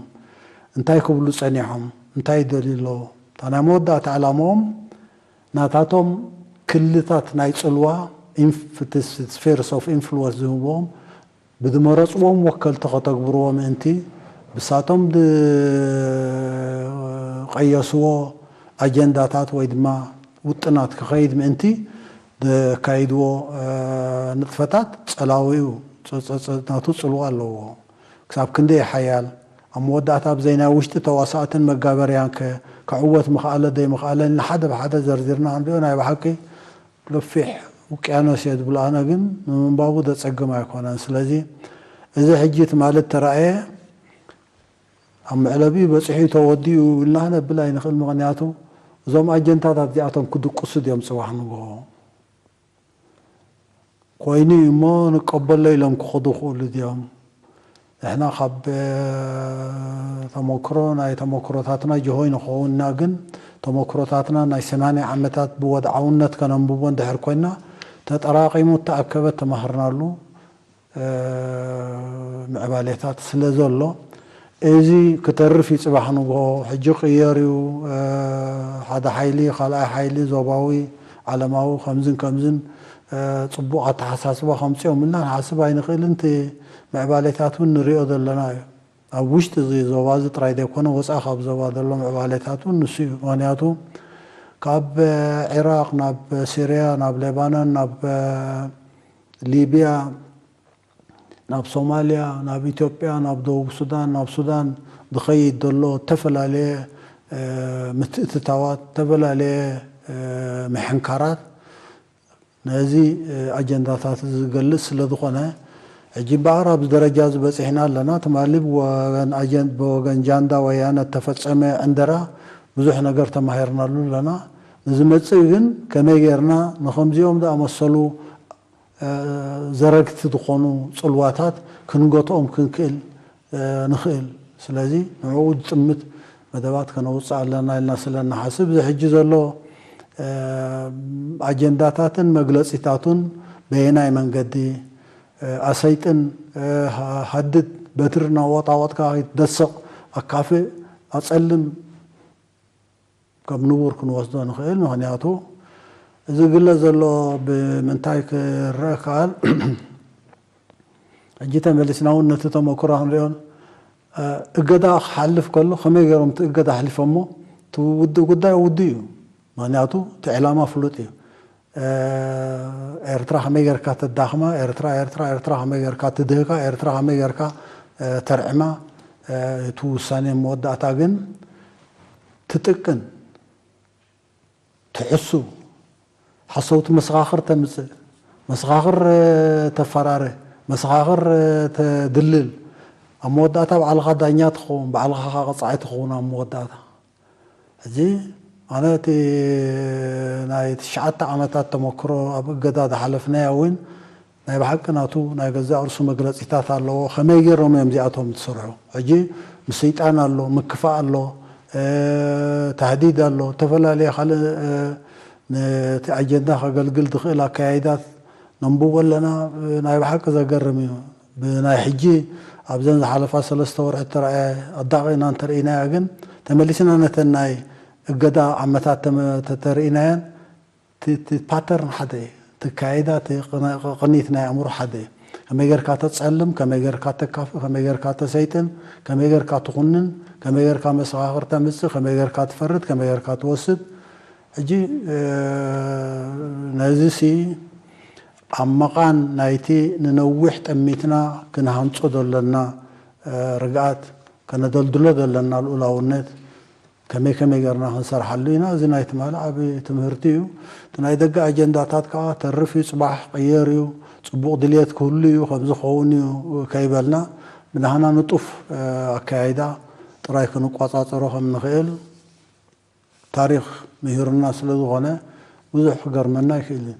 እንታይ ክብሉ ጸኒሖም? እንታይ ይደልዩ ኣለዉ? እታ ናይ መወዳእታ ዕላማኦም ናታቶም ክልታት ናይ ጽልዋ ኢንፍ-፣ እቲ ስፌርስ ኦፍ ኢንፍሉወንስ ዝህብዎም ብዝመረጽዎም ወከልቲ ከተግብርዎ ምእንቲ፣ ብሳቶም ዝቐየስዎ ኣጀንዳታት ወይ ድማ ውጥናት ክኸይድ ምእንቲ ዘካይድዎ፣ እ፣ ንጥፈታት ጸላዊኡ ጸ-፣ ጸ-፣ ጸ-፣ ናቱ ጽልዋ ኣለዎ። ክሳብ ክንደይ ሓያል፣ ኣብ መወዳእታ ብዘይ ናይ ውሽጢ ተዋሳእትን መጋበርያን ከ-፣ ክዕወት ምኽኣለ ዘይምኽኣለ ንሓደ ብሓደ ዘርዚርና ክንሪኦ ናይ ብሓቂ ገፊሕ ውቅያኖስ እየ ዝብሎ ኣነ፣ ግን ንምንባቡ ዘጸግም ኣይኮነን። ስለዚ እዚ ሕጂ ትማሊ እተራእየ ኣብ መዕለቢኡ በጺሑ ተወዲኡ ኢልና ክነብል ኣይንኽእል። ምኽንያቱ እዞም ኣጀንዳታት እዚኣቶም ክድቅሱ ድዮም ጽባሕ ንግሆ? ኮይኑ እዩ እሞ ንቀበሎ ኢሎም ክኸዱ ይኽእሉ ድዮም? ንሕና ካብ፣ እ፣ ተመክሮ፣ ናይ ተመክሮታትና ጅሆ ይንኸውን ኢና፣ ግን ተመክሮታትና ናይ ሰማንያ ዓመታት ብወድዓውነት ከነንብቦ እንድሕር ኮይና፣ ተጠራቒሙ እተኣከበ ተማህርናሉ፣ እ፣ ምዕባሌታት ስለ ዘሎ፣ እዚ ክተርፍ እዩ ጽባሕ ንግሆ። ሕጂ ቅየር እዩ፣ እ፣ ሓደ ሓይሊ፣ ካልኣይ ሓይሊ፣ ዞባዊ፣ ዓለማዊ፣ ከምዝን ከምዝን፣ እ፣ ጽቡቕ ኣተሓሳስባ ከምጽኦም ኢልና ንሓስብ ኣይንኽእልን። እቲ ምዕባሌታት እውን ንሪኦ ዘለና እዩ። ኣብ ውሽጢ እዚ ዞባ እዚ ጥራይ ዘይኮነ፣ ወጻኢ ካብ ዞባ ዘሎ ምዕባሌታት እውን ንሱ እዩ። ምኽንያቱ ካብ፣ እ፣ ዒራቕ ናብ ሲርያ፣ ናብ ሌባኖን፣ ናብ፣ እ፣ ሊብያ፣ ናብ ሶማልያ፣ ናብ ኢትዮጵያ፣ ናብ ደቡብ ሱዳን፣ ናብ ሱዳን ዝኸይድ ዘሎ እተፈላለየ፣ እ፣ ምትእትታዋት፣ እተፈላለየ፣ እ፣ ምሕንካራት ነዚ፣ እ፣ ኣጀንዳታት እዚ ዝገልጽ ስለ ዝኾነ፣ ሕጂ እምበኣር ኣብዚ ደረጃ እዚ በጺሕና ኣለና። ትማሊ ብወገን ኣጀን-፣ ብወገን ጃንዳ ወያነ እተፈጸመ ዕንደራ ብዙሕ ነገር ተማሂርናሉ ኣለና። ንዝመጽእ ግን ከመይ ጌርና ንኸምዚኦም ዝኣመሰሉ እ፣ ዘረግቲ ዝኾኑ ጽልዋታት ክንገትኦም ክንክእል፣ እ፣ ንኽእል። ስለዚ ንዕኡ ዝጥምት መደባት ከነውጽእ ኣለና ኢልና ስለ እንሓስብ፣ እዚ ሕጂ ዘሎ፣ እ፣ ኣጀንዳታትን መግለጺታቱን በየናይ መንገዲ፣ እ፣ ኣሰይጥን፣ እ፣ ሃ-፣ ሃድድ በትሪ እናወጣወጥካ ከይትደስቕ ኣካፍእ ኣጸልም ከም ንቡር ክንወስዶ ንኽእል። ምኽንያቱ እዚ ግለ ዘሎ ብምንታይ ክረአ ከኣል? ሕጂ ተመሊስና እውን ነቲ ተመክሮ ክንሪኦን፣ እ፣ እገዳ ክሓልፍ ከሎ ከመይ ገይሮም እቲ እገዳ ኣሕሊፎሞ? እቲ ውድእ ጉዳይ ውድእ እዩ። ምኽንያቱ እቲ ዕላማ ፍሉጥ እዩ። እ፣ ኤርትራ ከመይ ጌርካ ተዳኽማ፣ ኤርትራ፣ ኤርትራ፣ ኤርትራ ከመይ ጌርካ ትድህካ፣ ኤርትራ ከመይ ጌርካ፣ እ፣ ተርዕማ፣ እ፣ እቲ ውሳኔ መወዳእታ ግን ትጥቅን፣ ትሕሱ፣ ሓሰውቲ መሰኻኽር ተምጽእ፣ መሰኻኽር፣ እ፣ ተፈራረ፣ መሰኻኽር ተድልል፣ ኣብ መወዳእታ ባዕልኻ ዳኛ ትኸውን፣ ባዕልኻ ኸዓ ቀጻዒ ትኸውን ኣብ መወዳእታ። ሕጂ ኣነ እቲ ናይ ትሽዓተ ዓመታት ተመክሮ ኣብ እገዳ ዝሓለፍናዮ እውን ናይ ብሓቂ ናቱ ናይ ገዛእ ርእሱ መግለጺታት ኣለዎ። ከመይ ገይሮም እዮም እዚኣቶም ዝሰርሑ? ሕጂ ምስይጣን ኣሎ፣ ምክፋእ ኣሎ፣ እ፣ ታህዲድ ኣሎ፣ ዝተፈላለየ ካልእ፣ እ፣ ነቲ ኣጀንዳ ከገልግል ዝኽእል ኣካያይዳት ነንብቦ ኣለና። እ፣ ናይ ብሓቂ ዘገርም እዩ። ብናይ ሕጂ ኣብዘን ዝሓለፋ ሰለስተ ወርሒ እተረኣየ ኣዳቒቕና እንተርኢናያ ግን ተመሊስና ነተን ናይ እገዳ ዓመታት ተመ-፣ ተተርኢናየን እቲ፣ እቲ ፓተርን ሓደ እዩ። እቲ ኣካያይዳ፣ እቲ ቅነ-፣ ቅኒት ናይ ኣእምሮ ሓደ እዩ። ከመይ ጌርካ ተጸልም፣ ከመይ ጌርካ ተካፍእ፣ ከመይ ጌርካ ተሰይጥን፣ ከመይ ጌርካ ትኹንን፣ ከመይ ጌርካ መሰኻኽር ተምጽእ፣ ከመይ ጌርካ ትፈርድ፣ ከመይ ጌርካ ትወስድ። ሕጂ፣ እ፣ ነዚ ሲ ኣብ መቓን ናይቲ ንነዊሕ ጠሚትና ክንሃንጾ ዘለና፣ እ፣ ርግኣት፣ ከነደልድሎ ዘለና ልኡላውነት፣ ከመይ ከመይ ጌርና ክንሰርሓሉ ኢና። እዚ ናይ ትማሊ ዓቢ ትምህርቲ እዩ። እቲ ናይ ደገ ኣጀንዳታት ከኣ ተርፍ እዩ፣ ጽባሕ ቅየር እዩ፣ ጽቡቕ ድልየት ክህሉ እዩ፣ ከምዚ ክኸውን እዩ ከይበልና ብናህና ንጡፍ፣ እ፣ ኣካያይዳ ጥራይ ክንቋጻጸሮ ከም ንኽእል ታሪኽ ምሂሩና ስለ ዝኾነ ብዙሕ ክገርመና ኣይክእልን።